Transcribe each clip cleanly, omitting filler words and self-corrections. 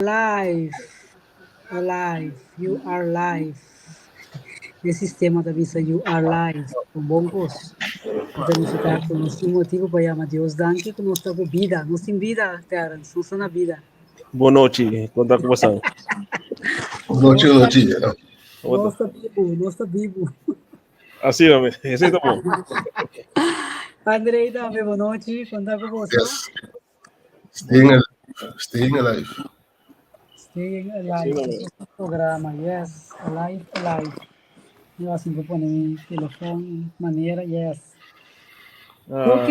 Live, alive, you are live. E sistema ta bisa you are live, un bon kos. Ta nifiká ku nos tin motibu pa yama Dios danki ku nos ta ku bida. Nos tin bida, Terence, nos ta na bida. Bon nochi, kon ta ku bosan? Bon nochi, bon nochi. Nos ta bibu, nos ta bibu. Asina mes, esei ta bon. Andrei tambe, bon nochi, kon ta ku boso? Yes. Staying alive. Staying alive. Staying alive. Ese es programa, yes. Alive, alive. Yo así que pone mi telefon manera, yes. Ah. Ok,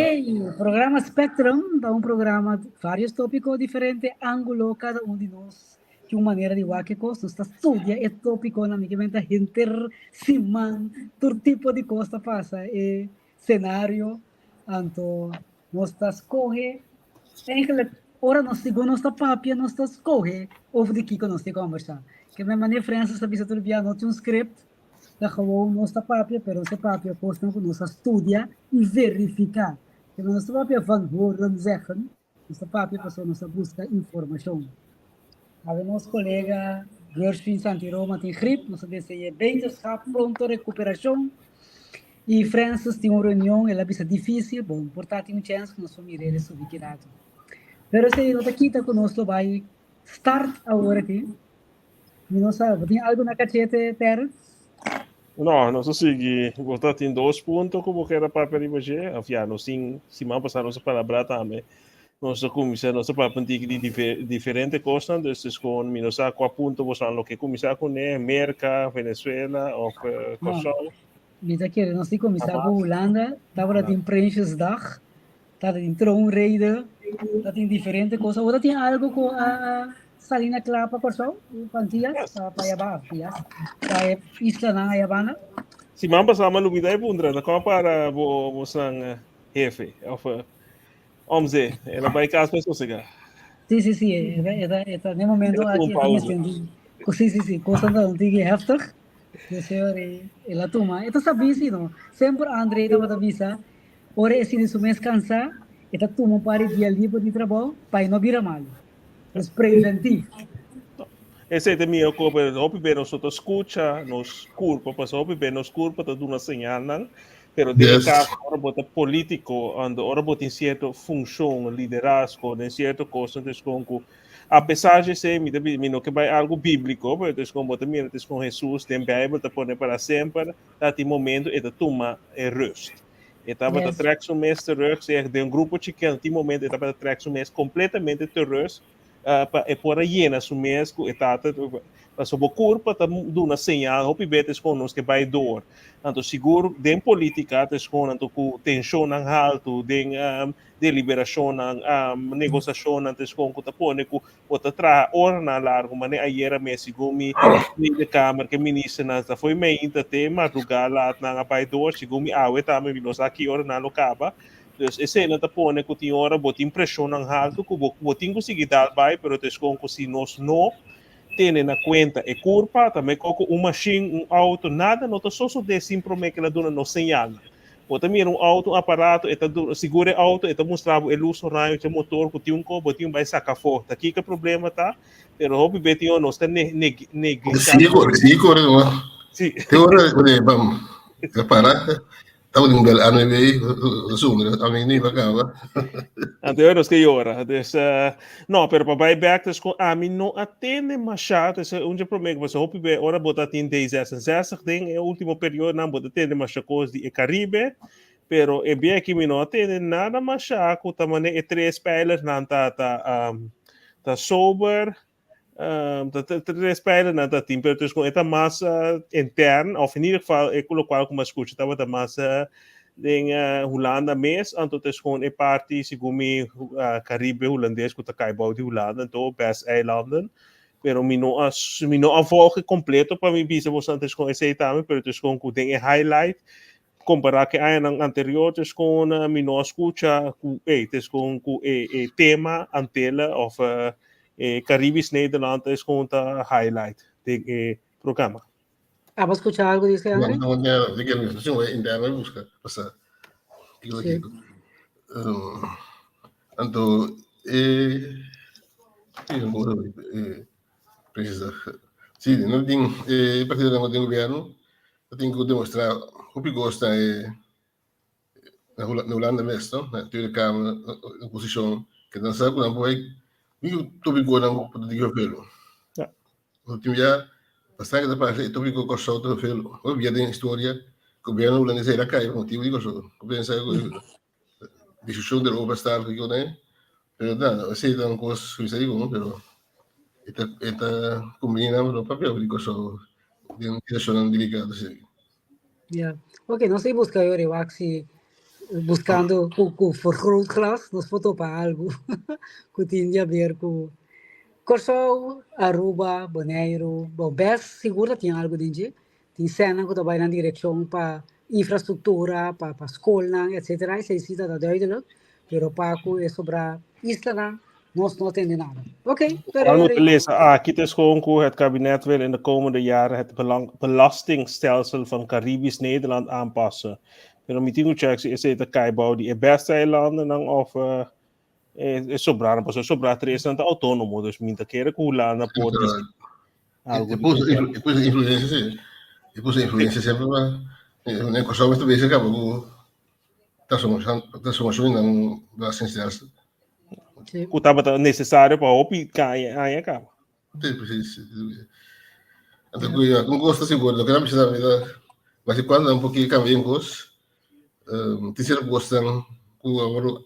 programa Spectrum, da un programa, varios tópicos diferente, ángulo, cada un de nos, que una manera de wak cos, nos está estudia e tópico, na mi que menta hinter siman, tur tipo de cosa pasa, e scenario, anto Nos ta skohe, eigenlijk ora nos segun nos ta papia nos ta skohe over di kiko nos tin kombersá. Ke men manera Francis ta bisa tur bia no tin un script, ta gewoon nos ta papia pero nos ta papia kosnan ku nos a studia i verifiká. Ke men nos ta papia van horen zeggen, nos ta papia pasobra nos a buska informashon. Awe nos kolega Gershwin Santiroma tin grip, nos ta dese'é beterschap, pronto rekuperashon. I Francis tin un reunion, el a bisa difísil, bon, por ta tin un chèns ku nos por mira el subi ki ratu. Pero esei no ta kita ku nos lo bai start awor aki. Mi no sa, bo tin algu na kachete, Terrence? No, nos a sigui. Bo ta tin dos punto ku bo kier a papia riba dje. Of ya, nos tin siman pasá nos a palabrá tambe. Nos a kuminsá, nos a papia un tiki di diferente kosnan, dus es kon mi no sa kua punto boso lo ke kuminsá kuné, Merka, Venezuela of Kòrsou. Mi ta kere nos tin kuminsá ku Hulanda, tabata tin Prinsjesdag, tabata tin troonrede, ta tin diferente kos. Awor ta tin algu ku a sali na kla pa Kòrsou, pa Antillas, pa ayaba, Antillas, pa e islanan ayabanda? Siman pasá mi a lubidá e puntra, ta kon para bo bosan hefe òf omzé? El a bai kas pa sosegá. Sí, sí, sí, e ta, n'e momento aki e ta mester di, sí, sí, sí, kosnan ta un tiki heftig. Deseo di el a tuma. E ta sabí si no. Semper André tabata bisa, ora e sinti su mes cansá, e ta tuma un par di dia liber di trabou pa e no bira malu. Dus preventief. Esei ta mihó ko, pero hopi be nos no ta skucha nos kurpa, pasobra hopi be nos kurpa ta duna señalnan, pero den e kaso ora bo ta polítiko, anto ora bo tin sierto funshon, liderazgo den sierto kosnan, ta eskon ku A pesar di esei, mi ta bi, mi no ke bai algu bíbliko, pero ta kon bo ta mira, ta kon Hesus den Bijbel ta pone para semper, ta tin momento e ta tuma e rust. E tabata trek su mes terug, sea den un grupo chikitu, tin momento e tabata trek su mes kompletamente terug, pa e por a yena su mes ku e Tata. Pasobra bo kurpa ta duna señal hopi betes kon nos ke bai dor. Anto sigur den polítika ta eskon anto ku tenshonnan haltu den deliberashonnan, negosashonnan ta eskon ku ta pone ku bo ta traha oranan largu. Mane ayera mes segun mi Tweede Kamer ke ministernan ta fo'i meinta te madrugá lat nan a bai dor. Segun mi awe tambe mi no sa ki ora nan lo kaba. Dus eseinan ta pone ku tin ora bo tin preshonnan haltu ku bo bo tin ku sigui dal bai pero ta eskon ku si nos no tene na kuenta e kurpa, ta mekó ku un mashin, un outo, nada no ta sosodé sin promé ku el a duna nos señalnan. Bo ta mira un outo, un aparato, e ta duna, sigur e outo, e ta mustra bo e lus oraño dje motor ku tin un ko, bo tin bai saka afó. Ta kiko e problema ta? Pero hopi be tin ora nos ta ne, ne, neglishá. Sigue kore, sigue kore nomás. Sí. Te ora, ora, bam, para. Tawata un bel ano ei, zonder a mi ni kaba. Anto nos ke yora. Dus, no, pero pa bai back, dus kon ami no a tende masha, dus un dje prome ku pasobra hopi be ora bo ta tin D66 den e ultimo periodonan bo ta tende masha kos di e Caribe, pero e bia aki mi no a tende nada masha ku ta mane e tres pijlernan ta ta ta sober, Ta tres pijlernan ta tin, pero dus kon e ta mas intern, of in ieder geval e lokual ku mi a skucha tabata mas den Hulanda mes, anto ta eskon e parti segun mi Karibe Hulandes ku ta kai bou di Hulanda, anto bes eilanden, pero mi no a mi no a volg e kompleto pa mi bisa boso anto eskon esei tambe, pero ta eskon ku den e highlight kompará ku e añanan anterior ta eskon mi no a skucha ku ey ta eskon ku e e tema Antille of e Caribisch Nederland ta eskon ta highlight den e programa. Abo skucha algu di esei, André? No, no, no, no, no, no, interno buska, pasa. Kiko, Sí. kiko. Anto, e. Sí, precies. Sí, no tin e partidonan den gobierno ta tin ku demostrá hopi kos na e na Hulanda mes, no? Na Tweede Kamer, na oposishon, ke nan sa ku nan por bai bin topikonan ku ta di vervelu. Nos tin ya bastante ta pasa e topiko Kòrsou ta vervelu. Hopi bia den historia gobierno hulandes a kai pa motibu di Kòrsou. Ku pensa ku discusion di Europa staat ku kiko pero nada, esei ta un kos ku mi sa di bon, pero e ta e ta kumbini nan pero papia di Kòrsou den situashonnan delikado asina. Ja, oké, nos ta buska yo riba si buscando ku ku vergrootglas nos por topa algu ku tin di haber ku Kòrsou, Aruba, Boneiru, bon bes sigur ta tin algu den dje. Tin sènnan ku ta bai nan direkshon pa infrastruktura, pa pa skolnan, etsetera, esei si ta ta duidelijk, pero pa ku e sobrá islanan nos no tende nada. Oké, pero Al moet lezen, ah, het is gewoon hoe het kabinet wil in de komende jaren het belastingstelsel van Caribisch Nederland aanpassen. Pero mi tin ku check si esei ta kai bou di e beste eilandennan of e sobrá, pasobra e sobrá tresnan ta outónomo, dus mi ta kere ku Hulanda por algo. E puso, e puso influencia, sí. E puso influencia sempre pa en Kòrsou mester bezig kaba ku transformashon, transformashon nan belastingstelsel. Ku tabata nesesario pa hopi kaña aña kaba. Sí, precies. Anto ku ya, un kos ta sigur, loke nan bisa mi ta, mas cuando un poquito cambia un kos, tin cierto kosnan ku awor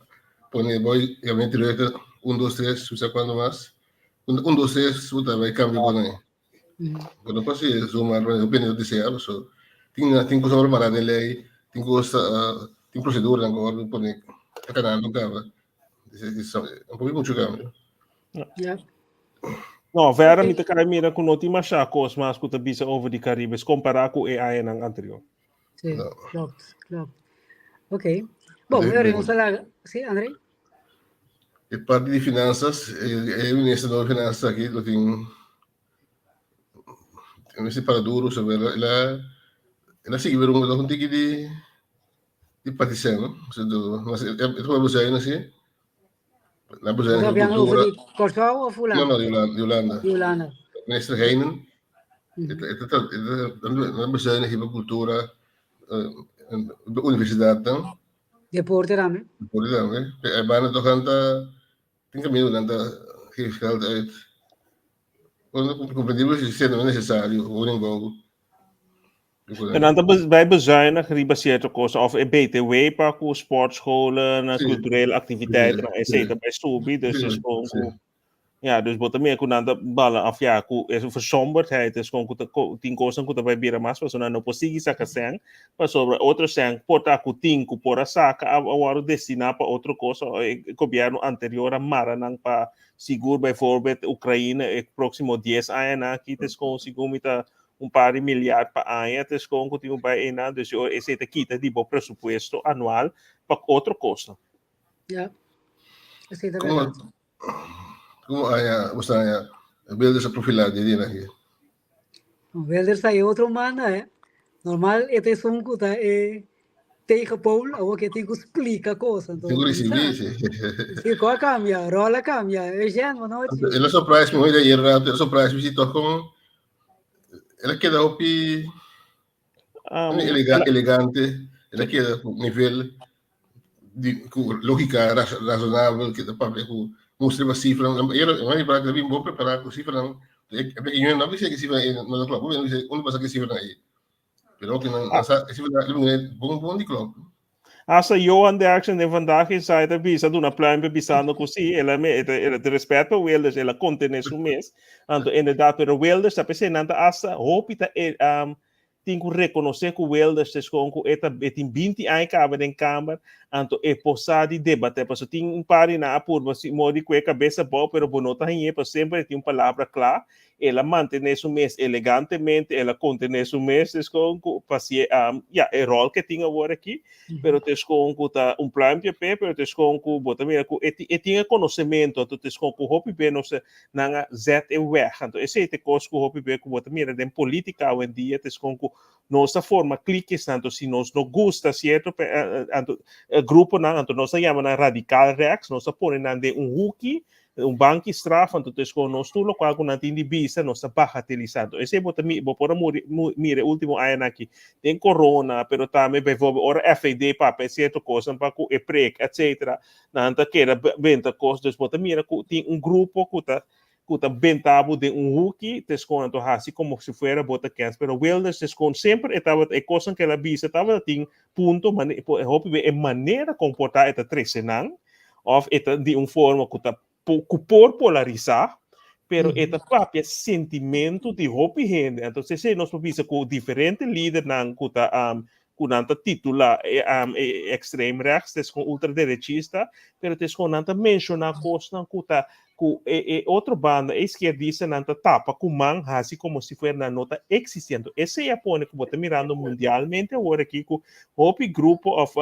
pone boy gabinete Rutte, un, dos, tres, no sa cuando mas. Un, un, dos, tres, puta, bai cambio con ahí. Bueno, pues sí, zomaar, bueno, depende de desea, so, tin, tin cosa ahora marada den ley, tin cosa, tin procedura dan ahora pone, ta canando caba. Es, un poquito mucho cambio. Ja. No, verder mi ta kai mira ku no tin masha kos mas ku ta bisa over di Caribe, kompará ku e añanan anterior. Sí, no. Klopt, klopt. Oké. Bon, okay. Nos a laga. Sí, André? E parti di finanzas, e minister di finanzas aki lo tin mester para duro sobre el a el a sigui pero un tiki di di patisé no mas e ta bezuinig si na bezuinig op cultura. Kòrsou of Hulanda? No, no, di Hulanda, di Hulanda. Di Hulanda. Minister Heijnen e ta e ta bezuinig riba cultura de universidatnan. Deporte tambe. Deporte tambe. E banda toch nan ta tin camino nan ta geef geld uit. Cuando comprendibel si siendo necesario woningbouw. En dan ta bij bezuinig riba cierto cosa of e BTW pa ku sportscholen, culturele activiteiten, et cetera, bij subi, dus is gewoon ku Ja, dus bo ta mira ku nan ta bala af ja, ku e versomberdheid is kon ku ta tin kosnan ku ta bai bira mas pasobra nan no por sigui saka sèn, pasobra otro sèn por ta ku tin ku por a saka a wòrdu destiná pa otro kos o e gobièrnu anterior a mara nan pa sigur bijvoorbeeld Ukraina e próksimo dies añanan aki ta eskon segun mi ta un par di milyar pa aña ta eskon ku tin ku bai einan dus esei ta kita di bo presupuesto anual pa otro kosnan. Ja, esei ta bèrdat. Como haya, bo haya Wilders a profilá di dia aki? Wilders ta e otro manda, eh. Normal e ta esun ku ta e tegenpool, awor ke tin ku splika kos. Tin ku risibí, si. Si, ko a kambia, ròl a kambia. Eugène, bo nochi. El a surprise mi hoy ayer rato, el a surprise mi si toch kon el a keda hopi elegante, el a keda ku nivel di ku lógica razonabel que ta papia ku mustra riba cifranan. Ela mami para que bin bon prepará ku cifranan. Yo no bisa que cifra no ta klop. Yo bisa uno pasa que cifranan ahí. Pero que nan sa cifra bon bon di klop. Hasta Johan Derksen den Vandaag Inside a bisa duna pluimpje bisando ku sí, el a me, el a respet pa Wilders, el a kontené su mes. Anto inderdaad, pero Wilders ta p'esei nan ta hasta hopi ta tin ku rekonosé ku Wilders ta eskon ku e ta e tin binti aña kaba den kamber, anto e por sa di debat'é, pasobra tin un par di nan a purba si modi ku e kabes abou, pero bo no ta hañ'é, pasobra semper e tin un palabra kla, el a mantené su mes elegantemente, el a kontené su mes eskon ku pasie ya e ròl ke tin awor aki, pero ta eskon ku ta un pluimpje p'e, pero ta eskon ku bo ta mira ku e e tin e konosementu, anto ta eskon ku hopi be nos nan a zet e weg. Anto esei ta e kos ku hopi be ku bo ta mira den politika awendia, ta eskon ku nos ta forma klikesnan, anto si nos no gusta sierto anto gruponan, anto nos ta yama nan radikal rechts, nos ta pone nan den un huki. Un banki straf, anto tes kon nos tur lokual ku nan tin di bisa nos ta bagatelisá. Anto esei bo ta mi bo por a muri mira e último añanan aki den corona, pero tambe bijvoorbeeld ora FED papia sierto kosnan pa ku e prek etcetera, nan ta keda benta kos. Dus bo ta mira ku tin un grupo ku ta ku ta benta bo den un huki, tes kon anto hasi komo si fuera bo ta kens. Pero Wilders tes kon semper e tabata e kosnan ku el a bisa tabata tin punto, mane hopi be e manera kon por ta e ta trese nan, òf e ta di un forma ku ta ku por polarisá, pero e ta papia sentimentu di hopi hende. Entonces esei nos por bisa ku diferente lidernan ku ta ku nan ta titulá e extrem rechts, tes kon ultraderechista, pero tes kon nan ta menshoná kosnan ku ta ku e e otro banda, e izquierdistanan ta tapa ku man hasi komo si fuera nan no ta eksistí. Anto esei a pone ku bo ta mirando mundialmente awor aki ku hopi grupo òf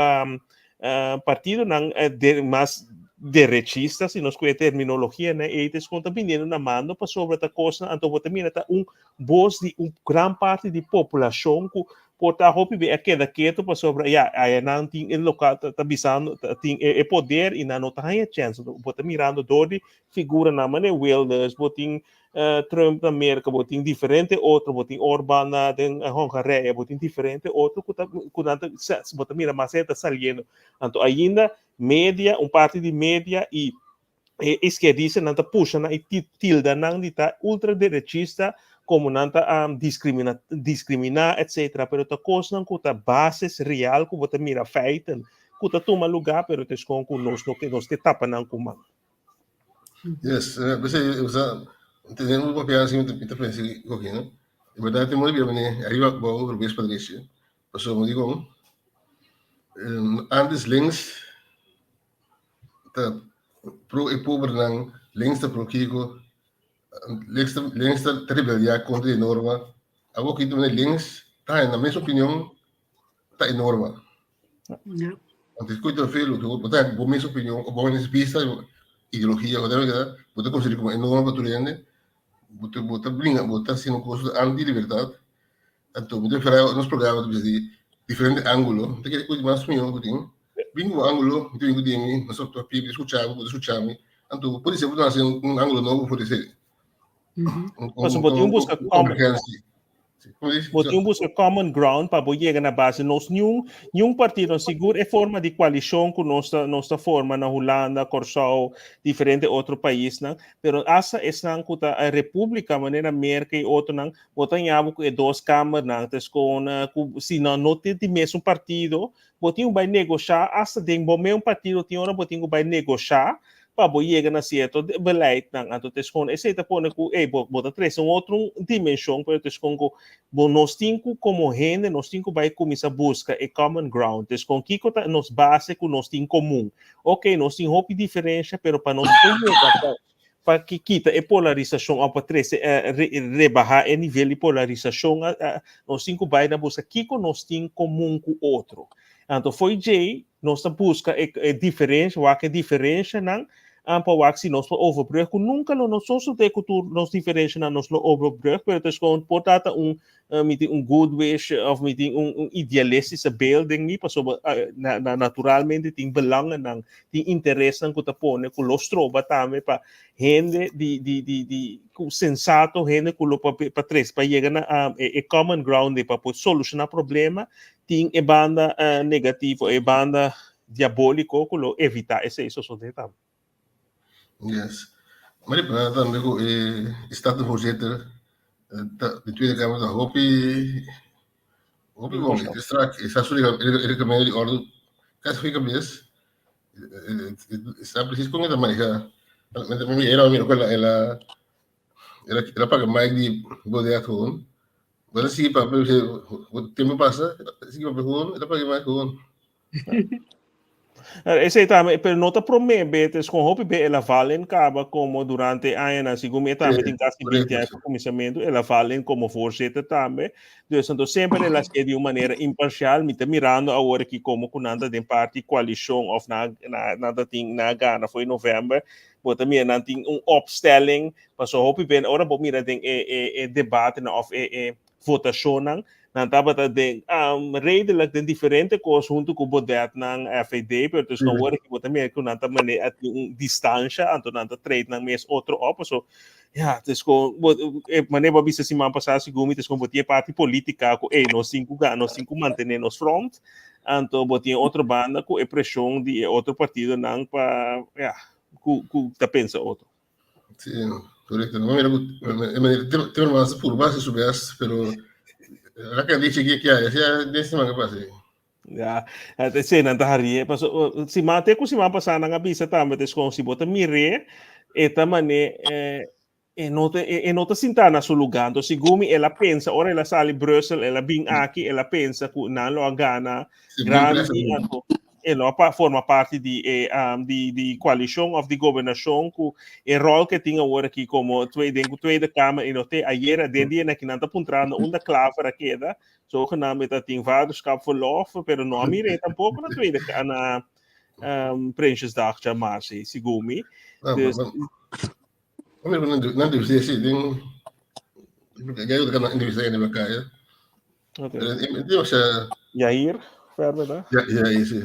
partidonan de mas derechista, si nos ku e terminologianan ei, ta eskon ta biniendo na mando pasobra ta kosnan, anto bo ta mira ta un bos di un gran parti di populashon ku por ta hopi be a keda ketu pasobra ya aya nan tin e loka ta bisando tin e poder i nan no ta haña chèns. Bo ta mirando dor di figuranan manera Wilders, bo tin Trump na Merka, bo tin diferente otro, bo tin Orban na den Hongarije, bo tin diferente otro ku ta ku nan ta bo ta mira mas hende ta saliendo. Anto ainda media, un parti di media i e izquierdistanan ta pusha nan i tilda nan di ta ultraderechista komo nan ta discrimina discrimina etcetera, pero ta kosnan ku ta bases real ku bo ta mira feiten ku ta tuma luga pero ta eskon ku nos no ke nos ke tapa nan ku man. Yes, p'esei usa tene un papia así mi ta pensa oke no. En berdad tin mooi bia mane ariba abou robes pa derecha. Pasobra mi di kon antes links ta pro e pobernan, links ta pro kiko, links ta links ta rebeldia kontra e norma. Awor ki ta mane links ta haña nan mes opinion ta e norma. Ja. Anto escucha veel, bo ta bo mes opinion, o bo mes vista, ideologia, whatever que ta, bo ta considera como e norma pa tur hende, bo ta bo ta bringa, bo ta haciendo cosas anti libertad. Anto mi ta prefera nos programa ta bisa di diferente angulo, mi ta kere cu mas mihor cu tin, bin cu bo angulo, mi ta bin cu di mi, nos ta papia, mi ta scucha bo, bo ta scucha mi, anto pudi ser bo ta haci un angulo nobo pudi ser. Pasobra bo tin un busca common Bo tin busca common ground pa bo yega na base. Nos niun niun partido, sigur e forma di coalicion cu nos ta nos ta forma na Hulanda, Corsou, diferente otro paisnan, pero hasta esnan cu ta republica manera Merca y otronan, bo ta ña bo cu e dos kamernan ta escon cu si nan no tin di mesun partido, bo tin cu bay negosha hasta den bo meun partido tin ora bo tin cu bay negosha pa bo yega na sierto beleidnan. Anto ta eskon esei ta pone ku ey bo bo ta trese un otro dimenshon, pero ta eskon ku bo nos tin ku komo hende nos tin ku bai kuminsá buska e common ground. Ta eskon kiko ta nos base ku nos tin komun. Oke, nos tin hopi diferensha, pero pa nos por yega pa pa ki kita e polarisashon òf pa trese rebahá e nivel di polarisashon nos tin ku bai na buska kiko nos tin komun ku otro. Anto fo'i djei Nos ta buska e e diferensha, wak e diferenshanan, pa wak si nos por overbrug, ku nunka lo no sosodé ku tur nos diferenshanan nos lo overbrug, pero ta eskon por ta ta un mi tin un good wish òf mi tin un un idealistische beeld den mi, pasobra na na naturalmente tin belangennan, tin interesnan ku ta pone ku lo stroba tambe pa hende di di di di ku sensato, hende ku lo pa pa tres pa yega na e e common ground pa por solushoná problema Tin e banda negativo, e banda diabóliko ku lo evitá esei sosodé tambe. Yes. Mi repará tambe ku e Statenvoorzitter ta di Tweede Kamer ta hopi hopi bon. E strak e sa su reglamento di orde kasi fin kabes. E sa precies kon e ta maneha. Mi era mira ku el a el a paga mic di Baudet gewoon. Bueno, sigui papia, tempo pasa, sigui papia gewoon, e ta papia mas gewoon. Esei tambe, pero no ta promé betes con hopi be el a valen caba como durante añanan, segun mi tambe tin casi 20 aña pa kuminsamentu, el a valen como voorzitter tambe. Dus anto semper el a hasié di un manera imparcial. Mi ta mirando awor aki como ku nan ta den parti koalishon of nan nan ta tin nan a gana for november. Bo ta mira nan tin un opstelling. Pasobra hopi bende ora bo mira den e e e debatenan òf e e votashonnan, Nan tabata den um, redelijk den diferente kos huntu ku Baudet nan FVD, pero dus no word ku también ku nan ta mane at un distancia, anto nan ta trade nan mes otro op, so ja, dus kon eh, mane bo bisa siman pasá segun mi, dus kon bo tin parti política ku eh, nos tin ku ga, nos tin ku mantener nos front, anto bo tin otro banda ku e presión di e otro partido nan pa ja, ku ta pensa otro. Sí, correcto. No, mira, meneer Timmermans purba haci su best, pero la que dice que que hay, ya de semana que pasa. Ja, het is nan ta harie. Paso, si ma te ku si ma pasa nan a bisa tambe te skon si bota mire, eta mane eh, e no te e no ta sinta na su lugar. Entonces, segun mi, el a pensa, ora el a sali Brussel, el a bin aki, el a pensa ku nan lo a gana Sí, grandi, anto e lo a forma parti di e um, di coalition of di gobernacion ku e rol que tin awor aki como tweede, den Tweede Kamer e no te ayera den dia na kinan ta puntrando unda Klaver a keda, zogenaamd ta tin vaderschapverlof, pero no a mire tampoco na Tweede na Prinsjesdag djamarsi, segun mi. Dus, nan entrevista sí, den ya yo na entrevista en de calle. Okay. Jair, verder, da? Ja, ja, sí.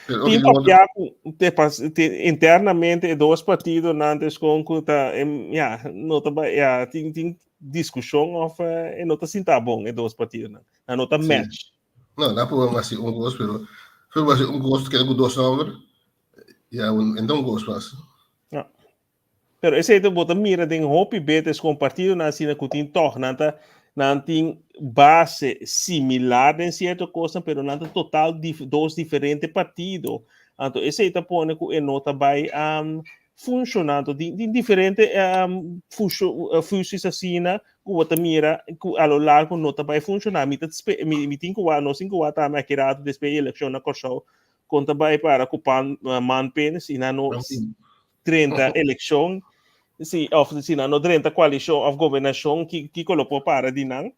Tin papia ku te pas, te, internamente e dos partidonan antes kon ku ta em, ja, no ta ba, ja, tin diskushon of e no ta sinta bon e dos partidonan. Nan no ta match. No, nan por hasi un kos, pero pero hasi un kos keda ku dos nomber, ja, un, en un kos mas. Ja. Pero esei ta bo ta mira den hopi betes kon partidonan asina ku tin tòg nan ta nan tin base similar den sierto kosnan pero nan ta total dif dos diferente partido. Anto esei ta pone ku e no ta bai um, funshoná. Anto tin tin diferente um, fusio fusies asina ku bo ta mira ku a lo largo no ta bai funshoná. Mi ta mi mi tin ku wak nos tin ku wak tambe aki rato despues e elekshon na Kòrsou kon ta bai para ku pan manpen si nan no drenta elekshon, si of si nan no drenta koalishon of gobernashon, kiko lo por para di nan?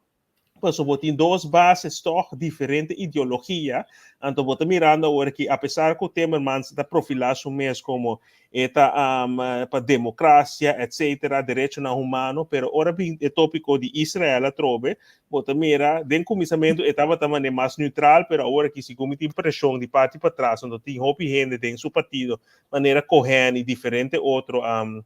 Pasobra bo tin dos bases tòg, diferente ideologia, anto bo ta mirando awor aki apesar ku Timmermans ta profilá su mes komo e ta pa demokrasia etsetera, derechonan humano, pero ora bin e topiko di Israel atrobe, bo ta mira den kuminsamentu e tabata manera mas neutral, pero awor aki segun mi tin preshon di parti patras, anto tin hopi hende den su partido manera Cohen y diferente otro um,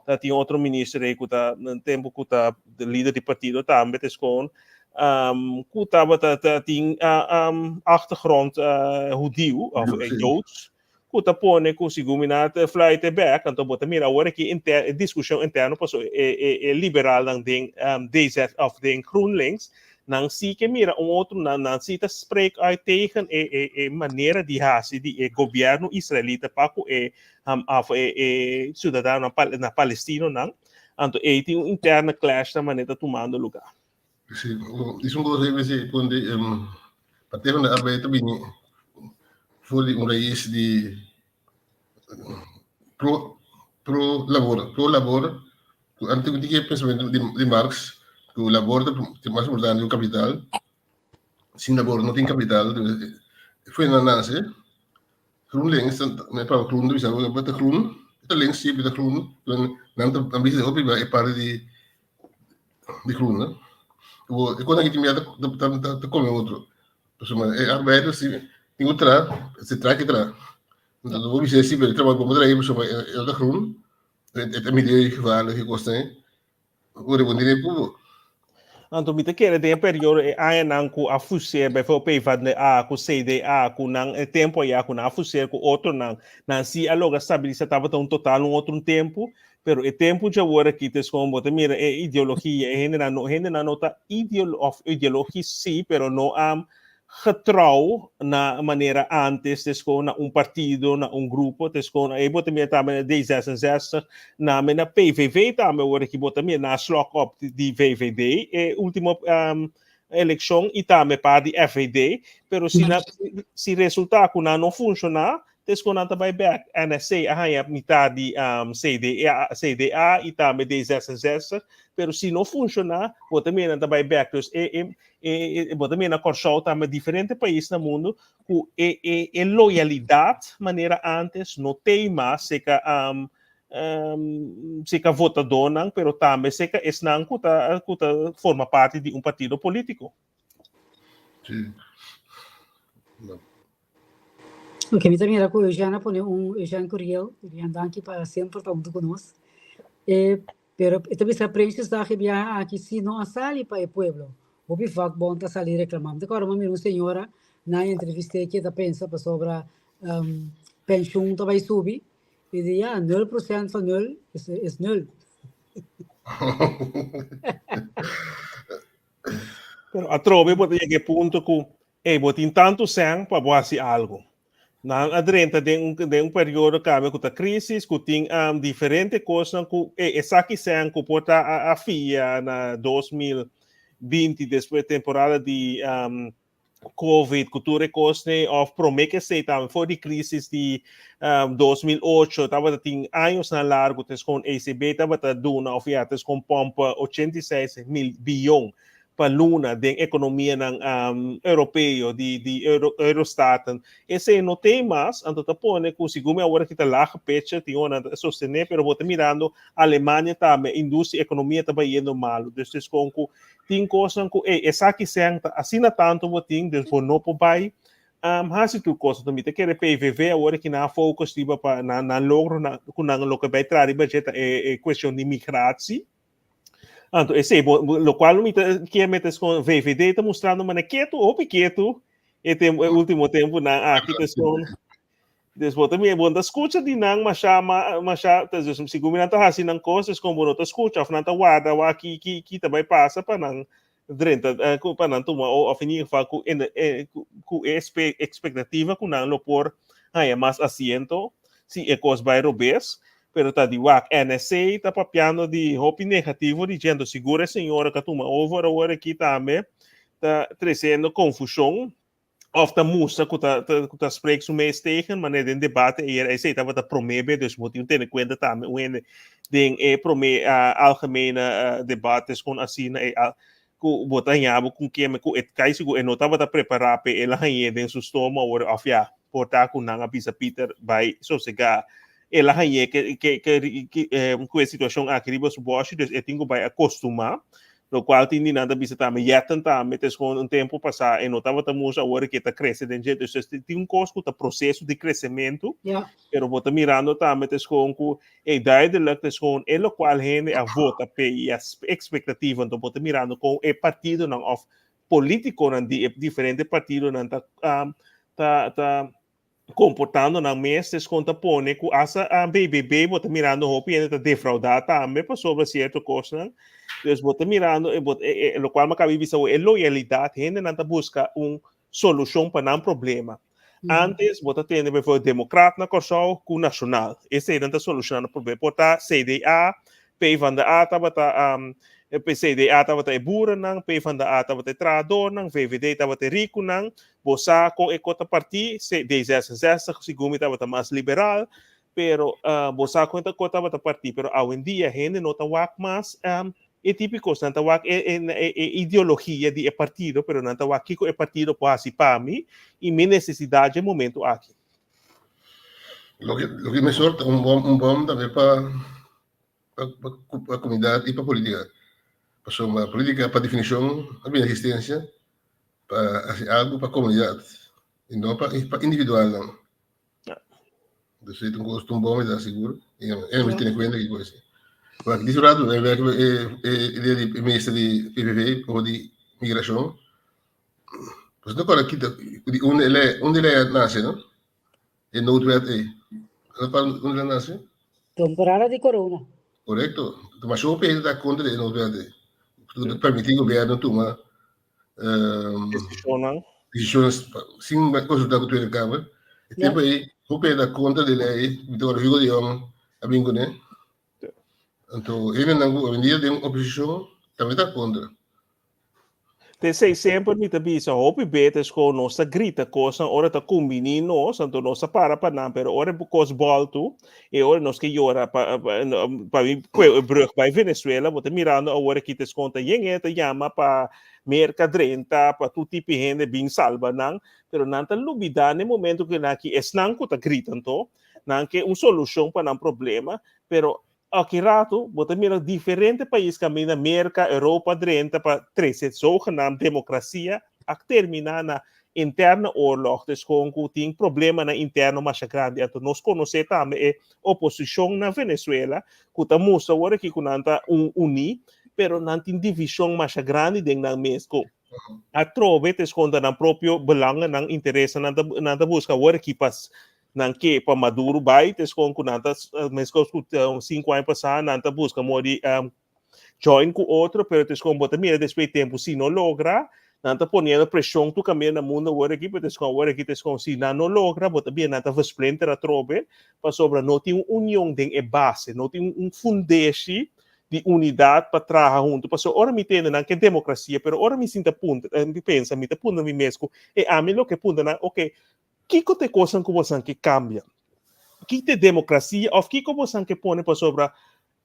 ta tin otro minister ei ku ta tempo ku ta lider di partido tambe te skon um, ku tabata ta tin uh, um, achtergrond uh, hudiu of eh, joods ku ta pone ku segun mi na te fluit e bek anto bo ta mira awor aki inter, e discussión interno paso e, e, e liberalnan den um, DZ of den GroenLinks Nan si ke mira un otro, nan, nan si ta spreek uit tegen e, e, e manera di hasi di e gobierno israelita pa ku e, um, af e, e ciudadano pal, na palestinonan. Anto ei tin un interne clash na manera ta tumando lugar. Sí, is un cosa even si kundi um, Partij van de Arbeid ta bini voor di un rais di pro pro labor pro labor ku antes ku tin pensamentu di di Marx ku labor ta ta mas importante ku kapital sin labor no tin kapital foi nan nase GroenLinks ta pa groen ta bisa bo ta groen ta links si ta groen nan ta nan bisa hopi e parti di di groen e kos aki tin bia ta ta ta kome otro Pasobra e arbeider si tin ku traha, si traha ke traha. Entonces bo bisa si pero e trabou bo traha pasobra e ta groen, e ta midi gevaarlijk e kosnan ei. Ora bo tene ku. Anto mi ta kere den e periodo e añanan ku a fuseer bijvoorbeeld PvdA ku CDA ku nan e tempo aya ku nan a fuseer ku otronan nan si a logra stabilisa tabata un total un otro tempo pero e tempo dje awor aki ta es como bo ta mira e ideologia e hendenan no hendenan no ta ideolo of ideologisch si pero no a getrouw na manera antes ta es como na un partido na un grupo ta es como ey bo ta mira tambe na D66 name na PVV tambe awor aki bo ta mira nan a slok op di VVD e ultimo eleccion y tambe pa di FVD pero si nan si resulta cu nan no funciona Tes ku nan ta bai bek, NSC a haña mitad di CDA, CDA i tambe D66, pero si no funshoná, bo ta mira nan ta bai bek. Dus e, e, e, e, bo ta mira na Kòrsou tambe diferente pais na mundu ku e, e, e loyalidat manera antes no tei mas seka um, um, seka votadónan, pero tambe seka esnan ku ta, ku ta forma parti di un partido polítiko. Sí. Ok, mi ta mira ku Eugène a pone un Eugène Curiel, Eugène danki pa semper ta huntu ku nos. E, pero e ta bisa Prinsjesdag e biaha aki si no a sali pa e pueblo. Hopi vakbond a sali reklamá. Mi ta kòrda mi a mira un señora nan a entrevist'é ke ta pensa pasobra penshun ta bai subi. E di ya, nul prosènt van nul is is nul. Pero atrobe bo ta yega e punto ku ey bo tin tantu sèn pa bo hasi algu. Nan a drenta den un den un periodo kabe ku ta krisis, ku tin diferente kosnan ku ey esaki sèn ku por ta a fia na 2020 despues temporada di Covid ku tur e kosnan òf promé ke esei tambe for di krisis di 2008 tabata tin añosnan largu tes kon ECB tabata duna òf ya tes kon pòmpa 86 mil biyon pa luna den ekonomianan europeo di di euro eurostaten. Esei no tei mas, anto ta pone ku segun mi awor aki ta laga pecha tin ora nan ta sostené pero bo ta mirando Alemania tambe industria ekonomia ta bayendo malu dus tes kon ku Tin kosnan ku ey esaki sèn ta asina tantu bo tin dus bo no por bai hasi tur kos. Anto mi ta kere PVV awor aki nan a focus riba pa nan nan logro nan ku nan loke bai traha riba dje ta e e kuestion di migratie. Anto esei bo lokual mi ta kier mete es kon VVD ta mustrando manera ketu hopi ketu e tempu e ultimo tempunan aki ta eskon Dus bo ta mira, bo no ta skucha di nan masha, masha, dus segun mi nan ta hasi nan kos, es kon bo no ta skucha òf nan ta warda wak ki ki ki ta bai pasa pa nan drenta pa nan tuma òf in ieder geval ku ku e ekspektativa ku nan lo por haña mas asiento si e kos bai robes, pero ta di wak NSC ta papiando di hopi negativo di dje, anto sigur e señora ku a tuma over awor aki tambe ta tresiendo konfushon. Of ta mustra ku ta ku ta spreek su mes tegen, manera den debate ayer esei tabata promé be, dus bo tin tene kuenta tambe un hende den e promé algemene debates kon asina e ku bo ta haña bo ku keme ku e kai sigur e no tabata prepará p'e el a hañ'é den su stoma awor of ya por ta ku nan a bisa Pieter bai sosegá el a hañ'é ke ke ke ku e situashon aki riba su bòshi dus e tin ku bai akostumá. Locual tin di nan ta bisa tambe, Jetten tambe ta escondi un tempo pasa e no tabata mucho, awor ke ta crece den dje. Dus tin un cos cu ta proceso di crecemento, pero bo ta mirando tambe ta escon cu e duidelijk ta escon e locual hende a vota p'e y a expectativa, enton bo ta mirando con e partidonan of politiconan di e diferente partidonan ta ta ta komportando nan mes es kon ta pone ku hasta BBB bo ta mirando hopi hende ta defraudá tambe pasobra sierto kosnan. Dus bo ta mirando e bo e e lokual mi a kaba di bisa awo e loyalidat hendenan ta buska un solushon pa nan problema. Antes bo ta tende bijvoorbeeld Demokrat na Kòrsou ku Nashonal eseinan ta solushoná nan problema. Por ta CDA, PvdA tabata CDA tabata e burennan, PvdA tabata e trahadornan, VVD tabata e rikunan. Bo sa kon e kos ta partí, D66 segun mi tabata mas liberal, pero bo sa kon e kos tabata partí, pero awendia hende no ta wak mas e tipo di kos, nan ta wak e e ideologia di e partido, pero nan ta wak kiko e partido por hasi pa mi i mi nesesidat dje momento aki. Loke loke mester ta un bom un bom tambe pa pa komunidat i pa politika. Pasobra politika pa definishon a bini existensia pa hasi algu pa komunidat i no pa pa individualnan. Dus e ta un kos ta un bon idea sigur i e mester tene kuenta ki kos. Wak di su rato e werk e e idea di e minister di PVV over di migrashon. Pues no kòrda kita di unda e lei unda e lei a nase no. E noodwet ei. No kòrda unda el a nase? Temporada di corona. Korekto. Masha hopi hende ta kontra di e noodwet ei. Ku ta permití gobièrnu tuma Desishonnan. Desishonnan sin konsultá ku Tweede Kamer. E tempu ei hopi hende ta kontra di e lei ei. Mi ta kòrda Hugo de Jonge a bin kuné. Anto hendenan ku awendia den oposishon tambe ta kontra. T'esei semper mi ta bisa, hopi betes ku nos ta grita kosnan ora ta kumbiní nos, anto nos ta para pa nan, pero ora e kos bòltu, e ora nos ke yora pa pa mi kue e brug bai Venezuela, bo ta mirando awor aki ta eskon ta yen e ta yama pa Merka drenta, pa tur tipo di hende bin salba nan, pero nan ta lubidá na e momento ku nan aki esnan ku ta grita anto, nan ke un solushon pa nan problema, pero Aki rato bo ta mira diferente pais kaminda Merka, Europa drenta pa trese zogenaamd demokrasia. a terminá na interne oorlog, dus kon ku tin problemanan interno masha grandi. Anto nos konosé tambe e oposishon na Venezuela ku ta mustra awor aki ku nan ta uní, pero nan tin divishon masha grandi den nan mes ku atrobe ta eskontra nan propio belangennan, interesnan nan ta nan ta buska awor aki pa nan ke pa Maduro bai, ta eskon ku nan ta meskos ku 5 aña pasá nan ta buska modo di join ku otro, pero ta eskon bo ta mira despues di tempu si no logra, nan ta poniendo preshon tur kaminda na mundo awor aki, pero ta eskon awor aki ta eskon si nan no logra bo ta bira nan ta versplinter atrobe, pasobra no tin un union den e base, no tin un fundeshi di unidat pa traha huntu. Pasobra ora mi tende nan ke demokrasia, pero ora mi sinta puntra, mi pensa, mi ta puntra mi mes ku e ami loke puntra nan, oke, kiko ta e kosnan ku bosan ke kambia? Ki ta e demokrasia òf kiko bosan ke pone? Pasobra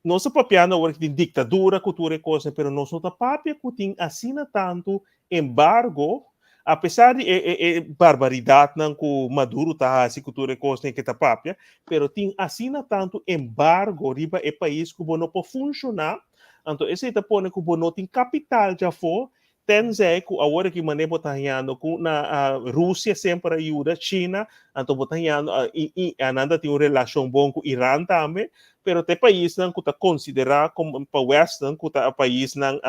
nos ta papiando awor ki tin diktadura ku tur e kosnan, pero nos no ta papia ku tin asina tantu embargo, apesar di e e e barbaridatnan ku Maduro ta hasi ku tur e kosnan ke ta papia, pero tin asina tantu embargo riba e pais ku bo no por funshoná, anto esei ta pone ku bo no tin kapital djafó, tenzij ku awor aki manera bo ta hañando ku na Rusia semper a yuda China, anto bo ta hañando i i nan ta tin un relashon bon ku Iran tambe, pero ta e paisnan ku ta konsiderá komo pa western ku ta paisnan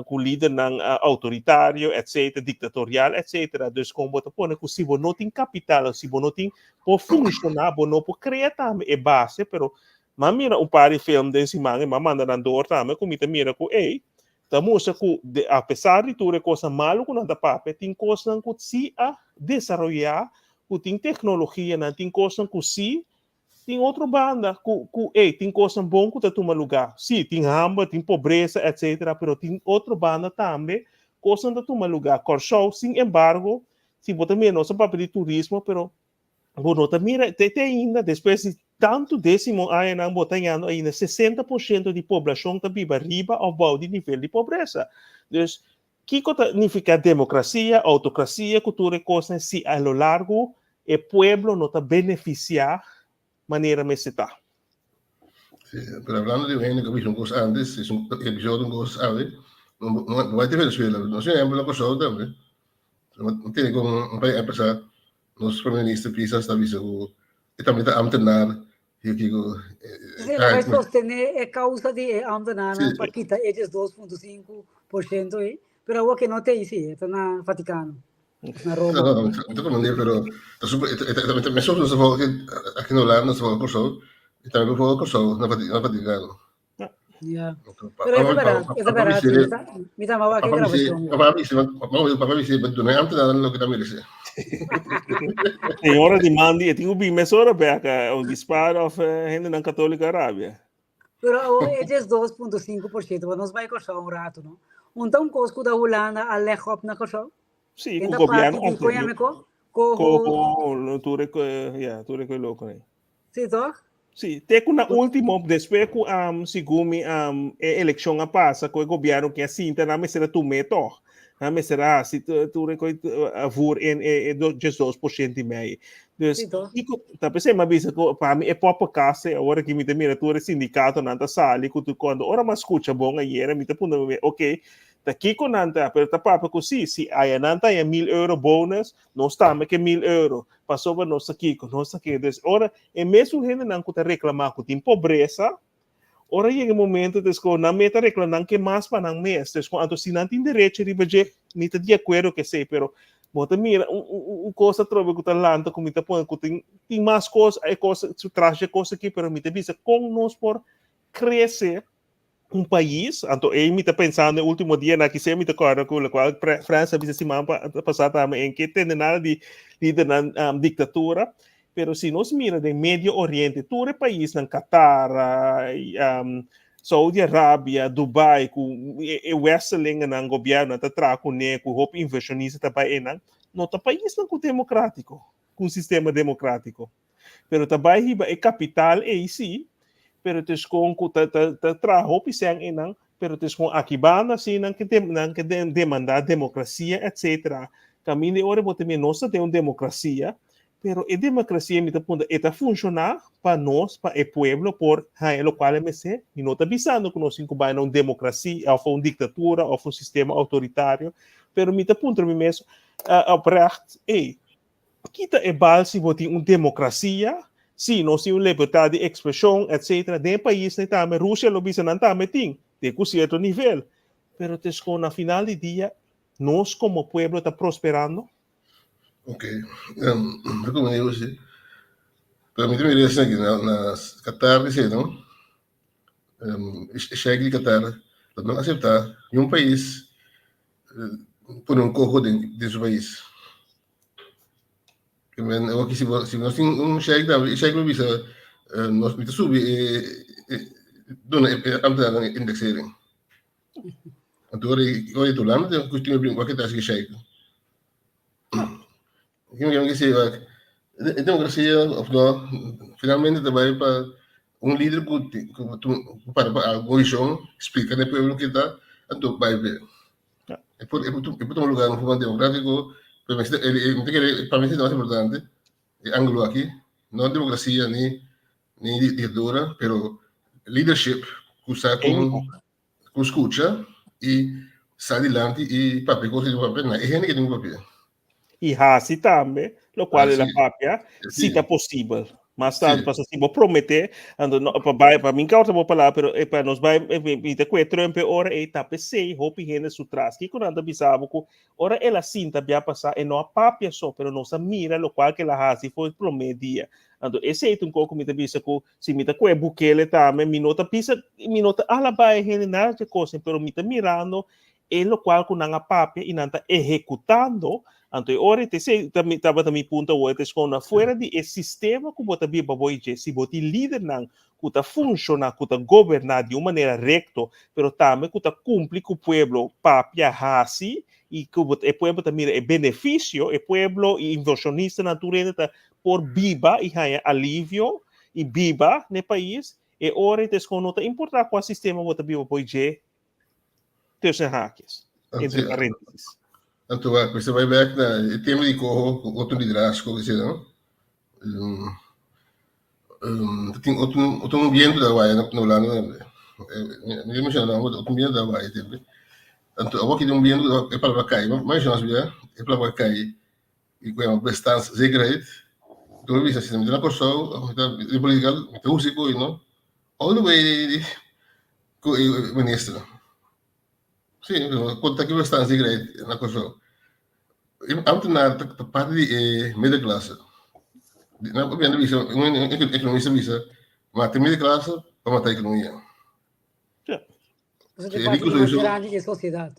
ku lidernan autoritario etcetera, dictatorial etcetera. Dus kon bo ta pone ku si bo no tin kapital of si bo no tin por funshoná, bo no por krea tambe e base, pero m'a mira un par di film den siman i m'a manda nan door tambe ku mi ta mira ku ey ta mustra ku de apesar di tur e kosnan malu ku nan ta papia tin kosnan ku si a desaroyá, ku tin teknologianan, tin kosnan ku si Tin otro banda ku ku ey tin kosnan bon ku ta tuma lugá. Sí, tin hamber, tin pobresa, etcetera, pero tin otro banda tambe kosnan ta tuma lugá. Kòrsou, sin embargo, si bo ta mira nos ta papia di turismo, pero bo no ta mira te te ainda despues di tantu désimo añanan bo ta hañando ainda 60% di poblashon ta biba riba òf bou di nivel di pobresa. Dus, kiko ta nifiká demokrasia, outokrasia ku tur e kosnan si a lo largu e pueblo no ta benefisiá manera mester ta? Sí, pero hablando di un hende ku a bisa un kos antes, es un episodio un kos awe, no no bai te Venezuela, nos tin ehempel na Kòrsou tambe. No tene kon un pais a pasa, nos primer minister Pisas ta bisa ku e tambe ta ambtenaar i kiko. Sí, el a bai sostené e kousa di e ambtenaarnan pa kita e 2,5% ei, pero awor ke no ta ei sí, e ta na Vaticano, na Roma. No, no, ta komprendé, pero ta super, e ta mesun nos ta volg aki na Hulanda, nos ta volg Kòrsou, i tambe por volg Kòrsou na Vaticano. Ja. Pero es verdad, es verdad. Mi ta wak e grabacion. Papa bisa, papa bisa, duna e ambtenaarnan loke ta merece. Señora di mandi, e tin ku bin mesora bek, o di Spar of hendenan Católico Arabia. Pero awor e 2.5%, bo nos bai Kòrsou un ratu, no? Un ta un kos ku da Hulanda a leg op na Kòrsou? Sí, ku gobierno anterior. Koho, tur e, ja, tur e loko. Sí, toch? Sí, te ku na último, despues ku um, segun mi um, e elekshon a pasa, ku e gobièrnu ke a sinta, nan mester a tum'é tòg. Nan mester a hasi tur e kos voer in e, e do, just 2,5%. Dus, Sí, toch? kiko, ta p'esei mi a bisa ku pa mi e poppenkast, ora ki mi ta mira tur e sindikatonan ta sali ku tur kos, ora mi a skucha bon ayera, mi ta puntra mi mes, oké, ta kiko nan ta, pero ta papia ku sí, si aya nan ta haña 1000 euro bonus, nos tambe ke 1000 euro. Pasobra nos ta kiko, nos ta kiko. Dus ora e mesun hendenan ku ta reklamá ku tin pobresa, ora yega e momento des ku nan mes ta reklamá nan ke mas pa nan mes. Des ku anto si nan tin derecho riba dje, mi ta di akuerdo ku esei, pero bo ta mira un un un kos atrobe ku ta lanta ku mi ta pone ku tin tin mas kos, e kos su tras dje kos aki, pero mi ta bisa kon nos por krese un pais, anto ei mi ta pensando e ultimo dianan aki se mi ta corda cu locual Frans a bisa siman pasa tambe en ke tende nada di lidernan dictatura, pero si nos mira den Medio Oriente tur e paisnan Qatar, Saudi Arabia, Dubai cu e westerlingennan gobiernonan ta traha cune cu hopi inversionista ta bay einan, no ta paisnan cu democratico, cu un sistema democratico. Pero ta bai hiba e kapital ei sí, pero ta eskon ku ta ta ta traha hopi sèn einan, pero ta eskon aki banda sí nan ke nan ke demandá demokrasia etsetera. Kaminda e ora bo ta mira nos ta den un demokrasia, Pero e demokrasia mi ta puntra e ta funshoná pa nos, pa e pueblo por haña lokual e mester? Mi no ta bisando ku nos tin ku bai na un demokrasia òf un diktatura òf un sistema outoritario, pero mi ta puntra mi mes oprecht, ey, kita e bal si bo tin un demokrasia, si nos tin un libertat di ekspreshon etcetera, den e paisnan tambe, Rusia lo bisa nan tambe tin, te ku sierto nivel, pero te skon na final di dia nos komo pueblo ta prosperando? Ok, um, recomiendo sí. Pero mi también es aquí na, na Qatar dice, no? Um, Sheikh di Qatar dat no acepta ni un país eh, pone un cojo den, den su país. Que men, eu aqui, se, se nós tem um sheikh, dan, sheikh lo bisa, eh, nos mi ta subi eh, eh, dona eh, ambtenaren indexering. Anto ora ora e Hulanda tin kustumber brinca wak e ta hasi sheik. Kiko mi ke si wak e demokrasia of no finalmente ta bai pa un lider ku ku para pa algu vishon splika na e pueblo ke ta anto bai pe. E por e por tuma lugar un forma demokratiko pero mi ta kere pa mi ta mas importante e angulo aki no demokrasia ni ni dictadura, pero leadership ku sa kon ku skucha i sa dilanti i papia kos ku papia na e hende ke tin ku papia. I hasi tambe lokual el a papia, si ta posibel. Mas tantu pasobra si bo prometé, anto no pa bai pa mi kòrta bo palabra, pero e pa nos bai mi ta kue Trump e ora ei ta p'esei hopi hende su tras. Kiko nan ta bisa bo ku ora el a sinta bia pasá e no a papia so, pero nos a mira lokual ku el a hasi for e promé dia. Anto esei ta un kos ku mi ta bisa ku si mi ta kohe Bukele tambe mi no ta bisa mi no ta alabá e hende nada dje kosnan pero mi ta mirando e lokual ku nan a papia i nan ta ehekutando anto e ora ta esei ta mi tabata mi punto awor ta eskon afuera di e sistema ku bo ta biba bo i dje si bo tin lidernan ku ta funshoná ku ta goberná di un manera rekto pero tambe ku ta kumpli ku pueblo papia hasi i ku bo e pueblo ta mira e benefisio e pueblo i invershonistanan tur hende ta por biba i haña alivio i biba n'e pais, e ora i ta eskon no ta importá kua sistema bo ta biba por dje tussen haakjes, entre paréntesis. Anto wak, mester bai bek na e tema di koho ku otro liderazgo ke sera, no? Um, tin otro, otro un biento da waya na Hulanda tambe. Mi a menciona otro un biento da waya tambe. Anto awor ki tin un biento e palabra kai, ma menciona asina, e palabra kai i ku yama bestaanszekerheid. Tur a bisa si mi ta na Kòrsou, mi ta den politika, mi ta usa e koi no, all the way ku e minister. Si, konta ki bestaanszekerheid na Kòrsou. E ambtenaar ta parti di e middenklasse. Nan a bisa, un ekonomista a bisa, mata e middenklasse pa mata e ekonomia. Eso te parte más grande de sociedad.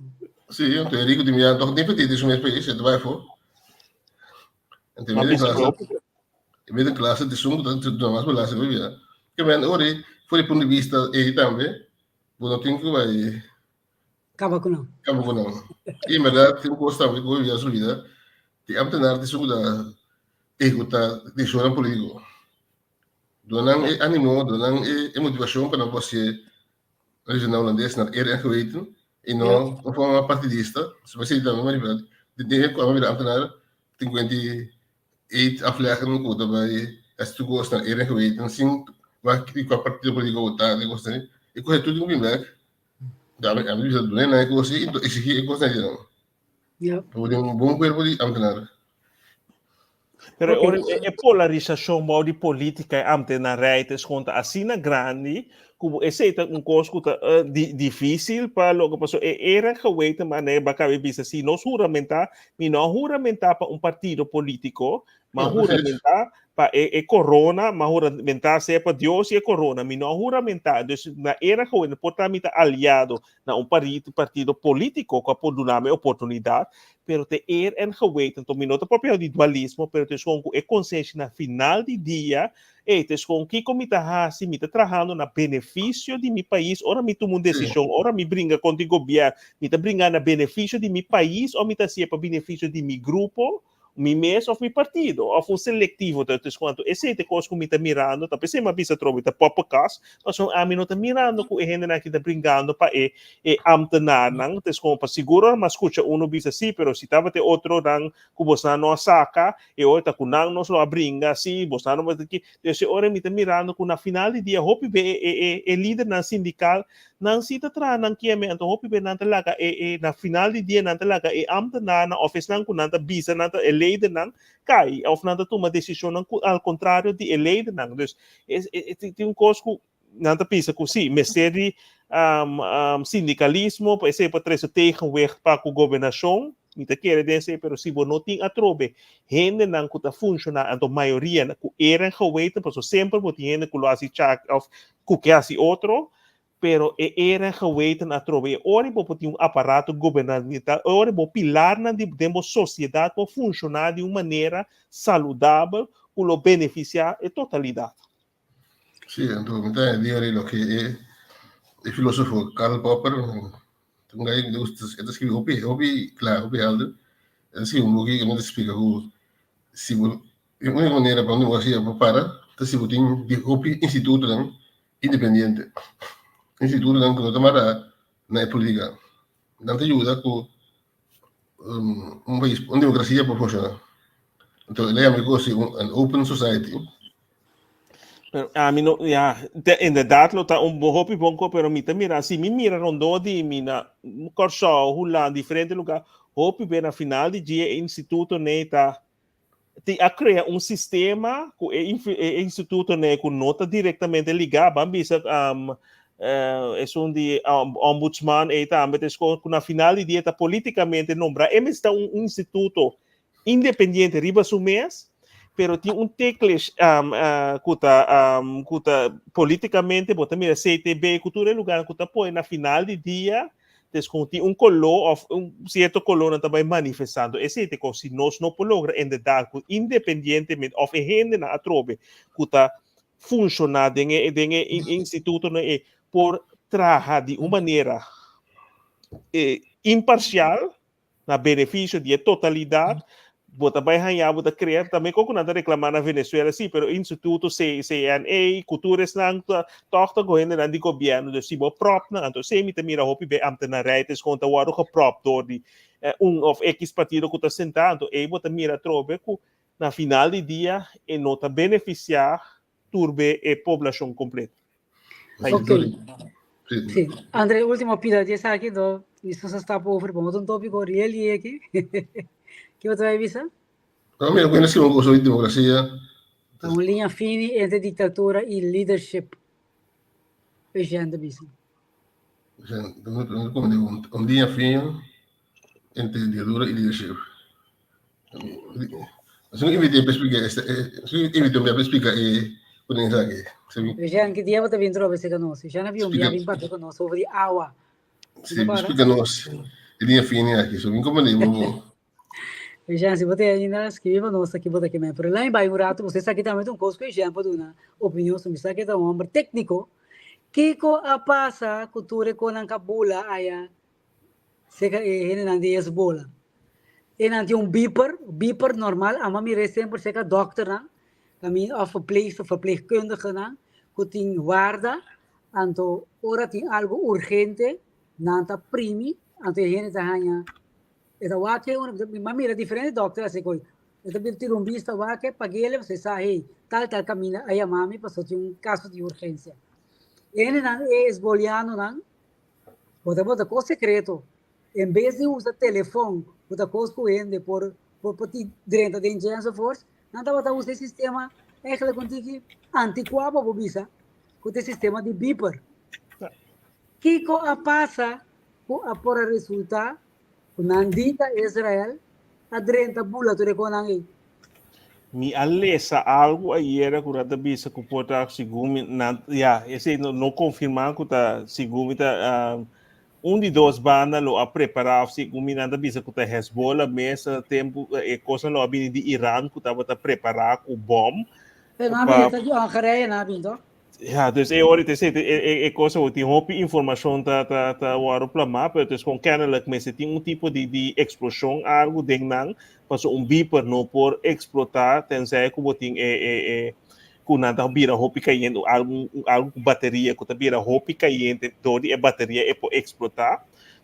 Sí, anto e rico di miran toch niet petit in su mes pais, e ta bai afó. Anto e middenklasse, e middenklasse di sun ta duna mas belasting hopi bia. Ke men ora for di punto di vista ei tambe, bo no tin ku bai Kaba ku nan. Kaba ku nan. I en berdad tin un kos tambe ku hopi bia su vida, di ambtenaar di sun ku ta ehecuta decisionnan politico. Duna nan e animo, duna nan e motivacion pa nan por hacié regional holandes naar eer en geweten y no un forma partidista. So p'esei tambe mi a den e cual mi a bira ambtenaar tin cuenta eed afleggen cu ta bay haci tur cos naar eer en geweten sin wak di cual partido politico bo ta di cos asina. E cos ei tur tin cu bin bek. Ami a bisa duna nan e cos ei y exigi e cosnan ei di nan. Pa bo tin un bon cuerpo di ambtenaar. Pero ora e polarisashon bou di polítika i ambtenarij ta eskon ta asina grandi ku esei ta un kos ku ta difísil pa loke paso e era geweten manera bo a kaba di bisa si nos huramentá mi no a huramentá pa un partido polítiko mi a huramentá pa e e corona mi a huramentá sea pa Dios i e corona mi no a huramentá dus na era geweten por ta mi ta aliado na un partido politico cu a por duna mi oportunidad, pero te eer en geweten, to mi no ta papia di dualismo, pero te escon cu e consenshi na final di dia, ey, te escon kico mi ta haci, mi ta trahando na beneficio di mi pais, ora mi tuma un decision, ora mi bringa contra e gobierno, mi ta bringa na beneficio di mi pais o mi ta haci'e pa beneficio di mi grupo? Mi mes of mi partido of un selectivo ta dus cuanto esey ta e cos cu mi ta mirando ta pesey mi a bisa atrobe ta poppenkast pasobra ami no ta mirando cu e hendenan aki ta bringando pa e e ambtenaarnan dus como pa sigur ora mi a scucha uno bisa si pero si tabata e otronan cu bosnan no a saca e ora ta cu nan nos lo a bringa si bosnan no ki dus e ora mi ta mirando cu na final di dia hopi be e e e lidernan sindical Nan si ta traha nan kieme, anto hopi be nan ta laga e e na final di dia nan ta laga e ambtenaarnan of esnan ku nan ta bisa nan ta e leidernan kai of nan ta tuma desishonnan ku al kontrario di e leidernan. Dus es e tin un kos ku nan ta bisa ku si mester di sindikalismo pa esei por trese tegenwicht pa ku gobernashon, mi ta kere den esei, pero si bo no tin atrobe hendenan ku ta funshoná anto mayoria ku eer en geweten pasobra semper bo tin hende ku lo hasi chak of ku ke hasi otro, pero e eer en geweten atrobe e ora bo por tin un aparato gubernamental, e ora bo pilarnan di den bo sosiedat por funshoná di un manera saludabel ku lo benefisiá e totalidat. Sí, anto mi ta di ori loke e e filosofo Karl Popper, un guy ku gusta e ta skribi hopi hopi kla, hopi helder, e ta skribi un buki kaminda ta splika ku si bo E úniko manera pa un demokrasia por para ta si bo tin di hopi institutonan independiente, institutonan ku no ta mará na e polítika. Nan ta yuda ku un pais, un demokrasia por funshoná. Anto e lei ku si un open society. Pero ami no, ya, te, inderdaad lo ta un hopi bon ko, pero mi ta mira, si mi mira rondó di mi na Kòrsou, Hulanda, diferente lugá, hopi be na final di dia e instituto nei ta Tin a krea un sistema ku e e institutonan ku no ta direktamente ligá, ban bisa esun di ombudsman ei tambe ta eskohe ku na final di dia ta politikamente nombrá. E mester ta un instituto independiente riba su mes, pero tin un teklish ku ta ku ta politikamente bo ta mira CTB ku tur e lugarnan ku ta pone na final di dia Entonces, como tin un color of un cierto color nan ta bay manifestando. Esey te cos, si nos no por logra inderdaad cu independientemente of e hendenan atrobe cu ta funciona den e den e institutonan e por traha di un manera eh, imparcial na beneficio di e totalidad, bo ta bai haña, bo ta crea, tambe con cu nan ta reclama na Venezuela, sí, pero instituto C, CNE, cu tur esnan ta, toch ta coge hendenan di gobierno, dus si bo prop nan, anto esey mi ta mira hopi be ambtenarij, ta escon ta wordo geprop door di eh, un of X partido cu ta senta, anto ey bo ta mira atrobe cu na final di dia e no ta beneficia tur be e poblacion completo. Ok. Sí. André, último pida di esaki, do isto sa stap over pa otro tópico really aki. Ki bo ta bai bisa? No, mira, bueno, si un cosa di democracia. Ta un linea fini entre dictatura y leadership. Eugène ta bisa. Un, un linea fini entre dictatura y leadership. Así me invité para explicar, así me invité para explicar eh, con esa que. Eugène, que dia bo ta bin trobe cerca nos? Eugène a bin un dia bin papia con nos over di awa. Sí, explica nos. E linea fini aki. So, bin como bo. Eugène, si bo ta ainda, scribi pa nos aki bo ta kemé. Pero lain bai un rato, bo sa ki tambe ta un kos ku Eugène por duna opinion, so mi sa ke ta un homber técnico. Kiko a pasa ku tur e konan ka bula aya Seka e hendenan di Hezbollah. E nan tin un beeper, beeper normal, amo a mira e semper seka dokternan, kamin of verpleegster, verpleegkundigenan ku tin warda, anto ora tin algo urgente nan ta primi, anto e hende ta haña, e ta wak e ora, mi a mira diferente dokter hasi koi, e ta tira un bista wak e pag'el pasobra e sa hey tal tal kaminda a yama mi pasobra tin un kaso di urgensia. E hendenan, e hezbollianonan, Bo ta bota kos sekreto. En bes di usa telefon ku ta kos ku hende por por ti drenta den dje enzovoorts, nan tabata usa e sistema eigenlijk un tiki antikuá bo por bisa, ku ta e sistema di beeper. Kiko a pasa ku a por a resultá ku nan di ta Israel a drenta bula tur e konan ei? Mi a lesa algu ayera ku nan ta bisa ku por ta segun mi nan ya esei no no konfirmá ku ta segun mi ta un di dos banda lo a prepará of segun mi nan ta bisa ku ta Hezbollah mes tempu e kosnan lo a bini di Iran ku tabata prepará ku bòm Pero nan a pa bini ta di Hongarije nan a bini toh? Ja, dus e ora te e, e, e cosa wo tin hopi informacion ta ta ta waro plama, pero dus kon kennelijk mester tin un tipo di di explosion algo den nan, paso un beeper no por explota tenzij ku bo tin e e e ku nan ta bira hopi cayente, algo algo ku bateria ku ta bira hopi cayente door di e bateria e por explota.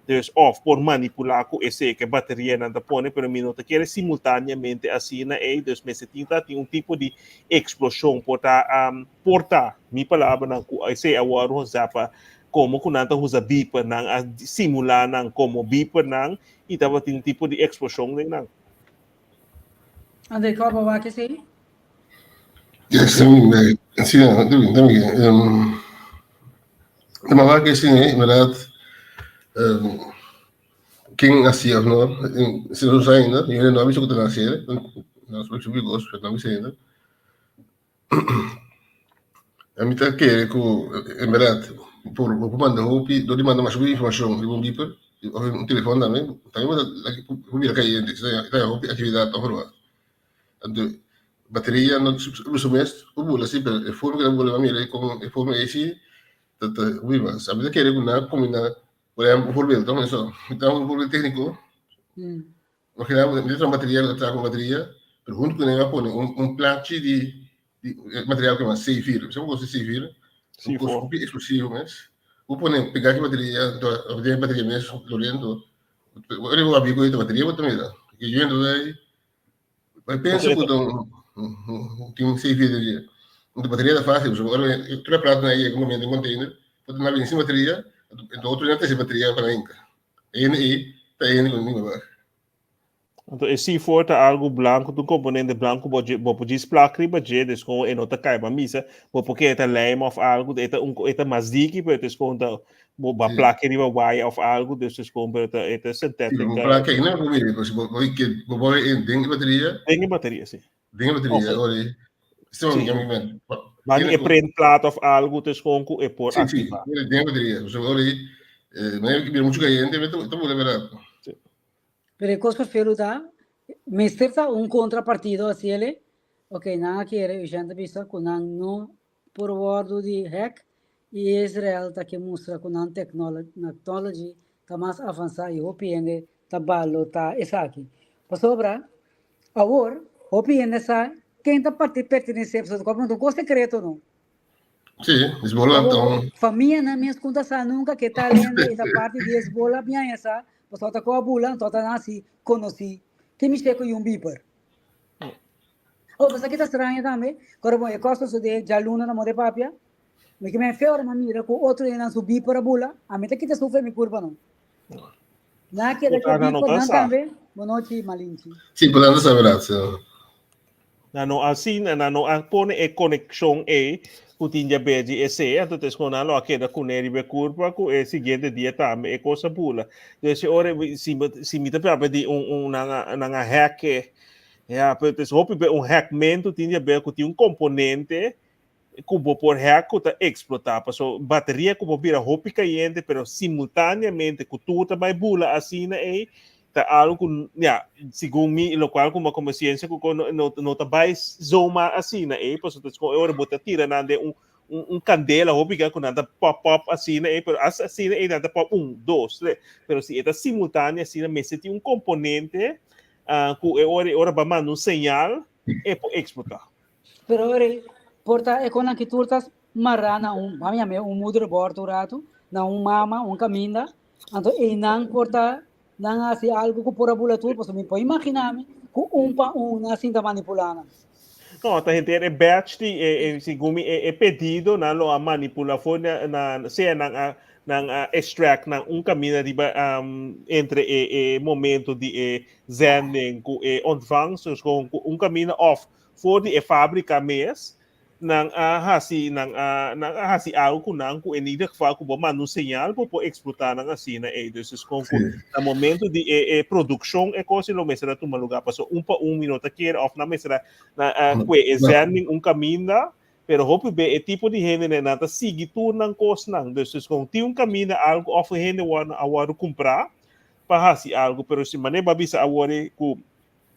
Dus of por manipulá ku esei ku e baterianan ta pone, pero mi no ta kere simultáneamente asina ei, dus mester tin ta tin un tipo di eksploshon por ta por ta, mi palabranan ku esei a wòrdu hosá pa komo ku nan ta usa beepernan a simulá nan komo beepernan i tabatin un tipo di eksploshon den nan. André, kòp a wak esei? Yes, sí, um, De maar que sí, en verdad, ken hacía of no, si no sa ainda, yo no a visto ku ta haciendo, no soy gos, pero no a visto ainda. A mi ta kere ku, en verdad, por por manda hopi, dor di manda masha hopi informashon riba un beeper, of un telefòn tambe, tambe bo ta bo bira kayente, ta hopi aktividat òf. Anto bateria no usa mes por bula si pero e forma ku ta bula mira kon e forma ei si ta ta hopi mas. Ami ta kere ku nan kombina por ehempel bijvoorbeeld tòg eso mi ta un voorbeeld tekniko imagina bo mi ta traha un bateria ta traha ku bateria pero huntu kuné mi a pone un un plachi di di material ku yama C4 bo sa kiko ta C4? Un kos hopi eksplosivo mes bo pone pega ki bateria anto den e bateria mes lo dentro ora bo habri ku e bateria bo ta mira ei. Mas pensa ku tin un CV de dia. Então bateria tá fácil, so ora tur a plato na yega un momento en container, pode na bem sem bateria, então outro não tem bateria para inca. E e tá e com ninguém ba. Anto e C4 ta algo blanco, tu componente blanco bo bo por djis plak riba dje, dus kon e no ta kai ba misa, bo por ke ta lijm of algo, e ta un e ta mas diki, pero es kon ta Bo ba plak riba waya of algo, dus is gewoon pero het is synthetic. Sí, bo plak ainda bo mira, bo bo bo bo in den e bateria. Den e bateria, sí. Den e bateria, ori. Sí, sí. Maar e printplaat of algo, het is gewoon ku e por activar. Sí, sí, den e bateria. So, ori, eh, maar ik ben mucho caliente, maar te moet ver. Sí. Pero e cosa felu ta, mester ta un contrapartido así ele. Ok, nan a kere, u bisa ku nan no por wòrdu di hack i Israel ta ke mustra ku nan technology ta mas avansá i hopi hende ta balotá esaki. Pasobra awor hopi hende sa ken ta parti pertenesé pasobra ta un kos sekreto no. Sí, Hezbollah ta un. Famianan mes ku ta sa nunka ke tal hende e ta parti di Hezbollah biaña sa pasobra ta ku a bula anto ta nasi konosí. Ke mester ku yun biper? Oh, basta kita straña tambe. Kora bon, e kos sosodé djaluna na Mode Papia. Mi ke men fe ora mi mira ku otro hendenan su beeper a bula, ami ta kita su fe mi kurpa no. Nan a keda ku e beeper nan tambe. Bonochi, Malinchi. Sí, por tanto sa verdad. Sí. Nan no a sin, nan no a pone e konekshon ei ku tin djabe di esei, anto tes ku nan lo a keda kuné riba e kurpa ku e siguiente dia tambe e kos a bula. Entonces ora si si mi ta papia di un un nan a nan a hack e Ja, pero het is hopi be un hackmento tin di haber ku tin un komponente ku bo por hack ku ta eksplotá. Paso bateria ku bo bira hopi kayente, pero simultáneamente ku tur ta bai bula asina ei, ta algo ku, ja, segun mi, lokual ku mi a konsiensia ku no, no, no ta bai zomaar asina ei, paso ta e ora bo ta tira nan den un un, un kandela hopi ku nan ta pop pop asina ei, pero as asina ei nan ta pop un, dos, tres. Pero si e ta simultáneo asina, mester tin un komponente uh, ku e ora, ora ba manda un señal, e por explotá. Pero ora, por ta e konan ki tur ta mará na un, vamos llamar un moederbord un rato, na un mama, un caminda, anto einan por ta nan hasi algo ku por a bula tur, pasobra mi por imaginami ku un pa un nan sinta manipulá nan. No, ta henter e batch di e, e segun mi e, e pedido nan lo a manipula for na, na sea nan a nan a extract nan un camina riba um, entre e, e momento di e zending ku e ontvangst, dus gewoon ku un camina of for di e fabrica mes, nan a hasi nan a nan a hasi algo ku nan ku in ieder geval ku bo manda un señal bo por explota nan asina ei. Dus is gewoon ku na momento di e, e produccion e kos lo mester a tuma lugar paso un pa un mi no ta kere of nan mester a na a kue e zending un caminda. Pero hopi be e tipo di hendenan nan ta sigui tur nan kosnan. Dus dus kon tin un kaminda algu òf un hende wòrdu a wòrdu kumprá pa hasi algu. Pero si manera bo a bisa awor ku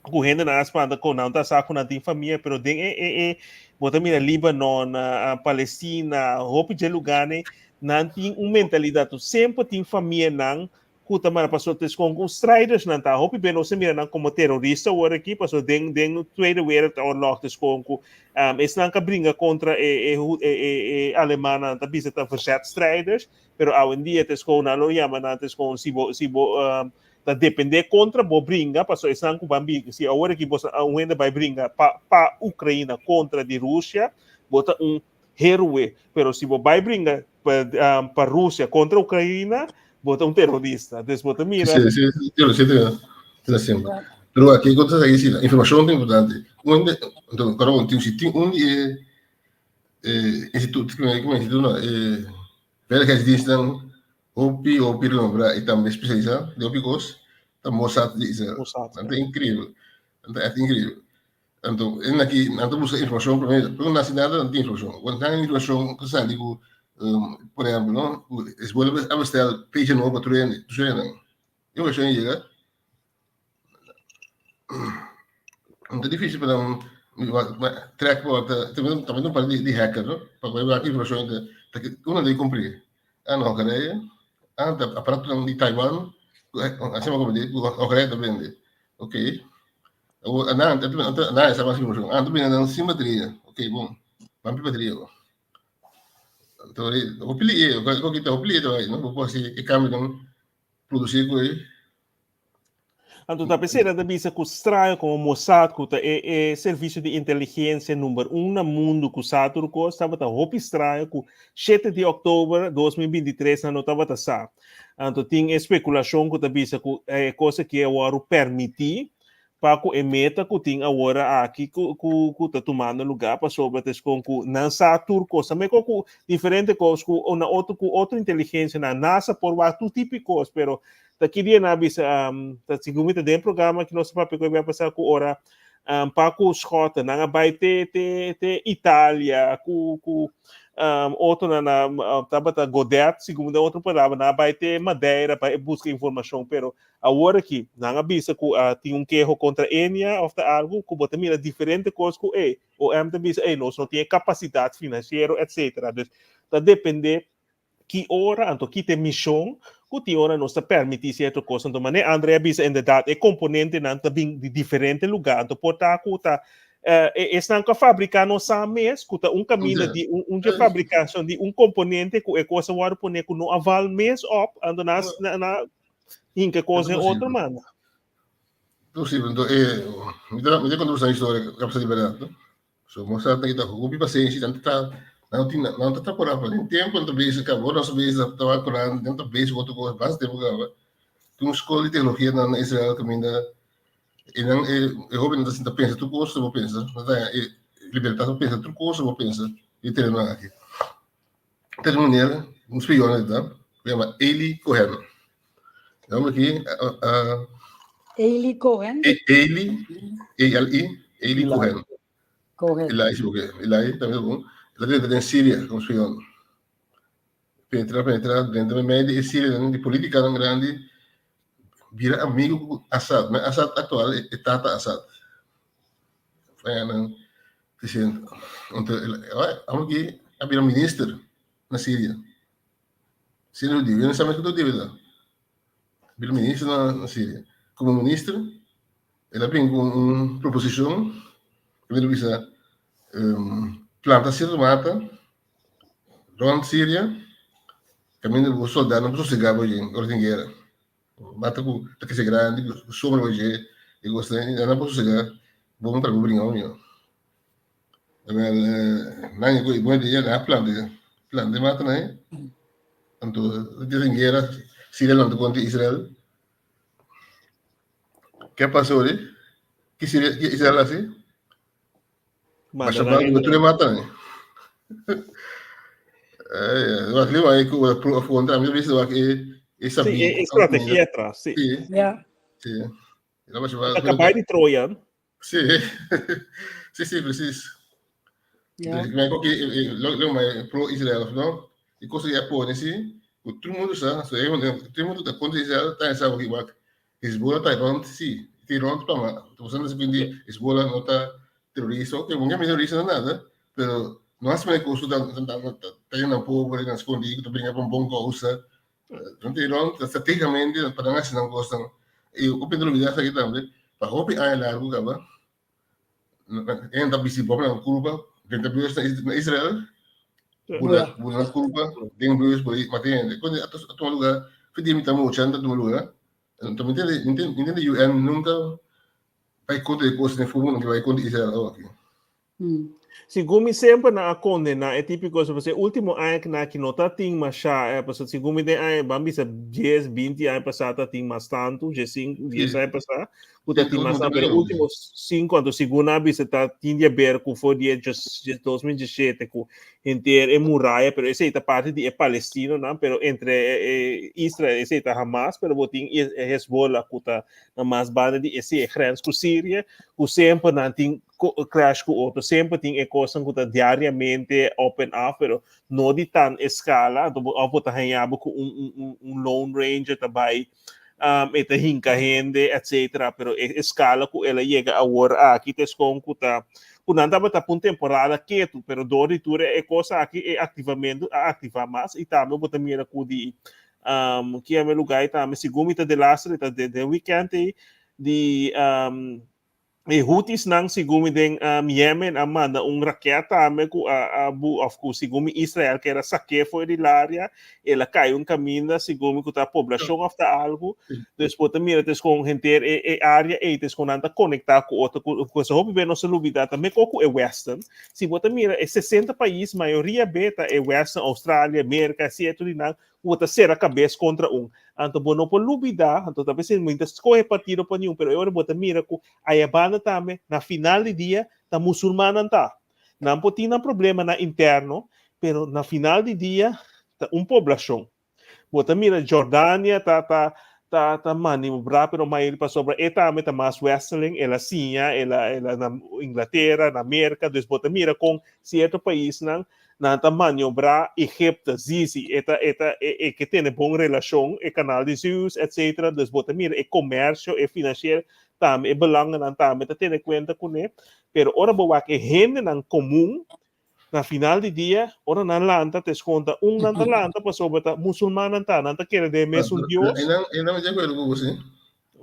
Ku hendenan a spanta ku nan ta sa ku nan tin famia, pero den e e e bo ta mira Libanon, Palestina, hopi dje lugarnan nan tin un mentalidat ku semper tin famianan ku ta mara pasobra ta eskon ku strijders nan ta. Hopi be nos ta mira nan komo terorista awor aki pasobra den den Tweede Wereldoorlog ta eskon ku esnan ku a bringa kontra e e e e alemannan ta bisa ta verzetstrijders, pero awendia ta eskon nan lo yama nan ta eskon si bo si bo Ta depende kontra bo bringa, pasobra esnan ku ban bin, si awor aki bo un hende bai bringa pa pa Ukraina kontra di Rusia, bo ta un heroe, pero si bo bai bringa pa pa Rusia kontra Ukraina, bo ta un terorista. Dus bo ta mira. Si, si, si, si, si, si, si, Pero aki ku ta si, informashon ta importante. Un hende, anto, karo, tin si tin un di e instituto, instituto no, e veiligheidsdienstnan Hopi hopi renombra y tambe specialisa den hopi cos ta Mossad di Israel. Mossad, Nan ta increíbel. Nan ta echt increíbel. Anto, en aki nan ta busca informacion primero. Pero no haci nada, nan tin informacion. Cuando nan informacion cu sali cu, um, por ejemplo, no, cu Hezbollah a bestel pager nobo pa tur hende, tur su hendenan. Informacion a yega. Ta difícil pa nan track por también también un par di, di hacker no pa bai wak informacion ta ta uno debe cumplir ah na Hongarije ah ta aparato nan di Taiwan asina como di Hongarije ta bende ok nan nan sa mas informacion ah ta bende nan sin bateria ok bon ban pi bateria bo anto hopi lihe hopi lihe no bo por hasi e cambio nan produci cu e. Anto ta pesey nan ta bisa cu straño como Mossad cu ta e e servicio di inteligencia number un na mundo cu sa tur cos tabata hopi straño cu shete di october 2023 nan no tabata sa. Anto tin e speculacion cu ta bisa cu e cos aki a wordo permiti pa cu e meta cu tin awor aki cu cu cu ta tumando lugar pasobra ta escon cu nan sa tur cos. Tambe con cu diferente cos cu na otro cu otro inteligencia nan NASA por wak tur tipo di cos pero Ta ki dia nan a bisa, um, ta segun mi ta den programa ki nos a papia ku e bia pasá ku ora um, pa ku Schotten, nan a bai te, te, te Italia, ku, ku um, otro nan a, uh, tabata Godet, segun mi den otro palabra, nan a bai te Madeira pa e buska informashon, pero awor aki nan a bisa ku uh, tin un keho kontra Enia of ta algu ku bo ta mira diferente kos ku e OM ta bisa, ey, nos no tin e kapasidat finansiero, etcetera. Dus ta depende Ki ora anto ki ta e mishon ku tin ora nos ta permití sierto kos? Anto manera Andre a bisa inderdat e komponentenan ta bin di diferente lugá. Anto por ta ku ta e esnan ku a fabriká no sa mes ku ta un kaminda di un un dje fabrikashon di un komponente ku e kos a wòrdu pone ku no a val mes òp anto nan nan a hinka e kos den otro manda. Posibel. Anto e mi ta mi ta konta boso un historia ku a pasa di bèrdat. So nos ta kita hopi pasenshi, nan ta nan tin nan ta trapora pa den tempo nan ta bezig kaba, ora nos ta bezig ta wak Koran, nan ta bezig otro kos basta tempo kaba. Tin un skol di teknologia nan na Israel kaminda e nan e e hobennan ta sinta pensa tur kos bo pensa, nan ta haña e libertat pa pensa tur kos bo pensa di tereno aki. Ta un manera un spion ta ku yama Eli Cohen. E homber aki a Eli Cohen? Eli, E-L-I, Eli Cohen. Cohen. Eli, si porque Eli tambe ta bon. El a drenta den Siria como spion. Penetra, penetra, drenta meimei di e Sirianan, di politikanan grandi, bira amigo ku Assad. Ma Assad aktual e tata Assad. Fayanan presidente. Anto, amo aki a bira minister na Siria. Siria hudiu. Yo no sa mes ku ta hudiu ta. Bira minister na Siria. Komo minister, el a bin ku un proposishon, el a bisa, planta sierto mata rònt Siria, kaminda ku sòldánan por sosegá bo dje ora tin guera. Mata ku ta krese grandi, ku sombra bo dje, i kos asina, i nan por sosegá bon pa bo bringa bo mihó. Wel, nan ku bon idea, nan a planta, planta e matanan ei. Anto, tin guera, Siria lanta kontra Israel. Ke pasa ori? Ki Siria, ki Israel hasi? Manda Basha nan bang, entra. tur e matanan ei. Ai, wak li wak ku pro of kontra, mi bisa wak e e Sí, sabi. e estrategia atras, sí. Sí, Ja. sí. Ela basha bang. Ta kabai di Trojan. Sí, sí, sí, precies. Ja. Dus ik merk ook, lo maar pro-Israël of no, die kosten die pone, sí, ku tur mundo sa, so tur mundo ta kontra Israël, ta sa ook wak Hezbollah ta rond, sí, Tin rond pa ma, usando ese di Hezbollah no ta terorista, ok, bon que terorista no nada, pero no hace me cosa ta ta ta ta nan pobre, nan escondi, ta brinca pa un bon causa. Nan tin rond estratégicamente pa nan haci nan cosnan. Y hopi hende olbida esaki tambe, pa hopi aña largo caba, Nan ta bisti bob nan curpa den ta bus na Israel, bula bula nan curpa den bus por mata hende. Cuando a tuma lugar, fin di mi ta mucha ta tuma lugar. Enton mi ntende mi ntende UN nunca bai contra e cos den forma nan ke bai contra Israel awo aki. Segun mi semper nan a kondena e tipo di kos, pasobra e último añanan aki no ta tin masha, eh, pasobra segun mi den aña, ban bisa dies, binti aña pasá ta tin mas tantu, diesinku, dies aña pasá, ku ta tin mas tantu, pero e último sinku, anto segun nan a bisa ta tin di haber ku for di e 2017 ku henter e muraya, pero esei ta parti di e palestinonan, pero entre e Israel esei ta Hamas, pero bo tin e Hezbollah ku ta na mas banda di esei, e grens ku Siria, ku semper nan tin clash ku otro. Semper tin e kosnan ku ta diariamente up and off, pero no di tan eskala. Anto bo of bo ta haña bo ku un un un un lone ranger ta bai um, e ta hinka hende, etcetera. Pero e eskala ku el a yega awor aki ta eskon ku ta ku nan tabata pa un temporada ketu, pero dor di tur e kos aki e aktivamentu a aktivá mas i tambe bo ta mira ku di um, kieme lugá i tambe segun mi ta delaster ta den weekend ei di um, E Houthis-nan segun mi den Yemen a manda un raket tambe ku a a bu of ku segun mi Israel ker a sak'é for di laria, el a kai un kaminda segun mi ku ta poblashon of ta algu. Dus bo ta mira tes kon henter e e area ei tes kon nan ta konektá ku otro ku ku esei hopi be nos ta lubidá tambe ko ku e Western. Si bo ta mira e 60 pais mayoria be ta e Western, Australia, Merka, sierto di nan ku bo ta sera kabes kontra un. Anto bo no por lubidá, anto ta p'esei mi ta skohe partido pa niun, pero e ora bo ta mira ku aya banda tambe, na final di dia, ta musulmannan ta. Nan por tin nan problemanan interno, pero na final di dia ta un poblashon. Bo ta mira Jordania ta ta ta ta maniobra pero mayoria pasobra e tambe ta mas westerling, el a siña, el a el a na Inglatera, na Merka, dus bo ta mira kon sierto paisnan Nan ta maniobrá Egipto, Zizi, e ta, e ta, e, e ke tene bon relashon, e kanal di Suez, etcetera. Dus bo ta mira e komersio, e finansier, tambe e belangennan tambe ta tene kuenta kuné. Pero ora bo wak e hendenan komun, na final di dia, ora nan lanta, ta eskonta un nan ta lanta pasobra ta musulmannan ta, nan ta kere den e mesun Dios. Einan, einan mi di akuerdo ku bo, si.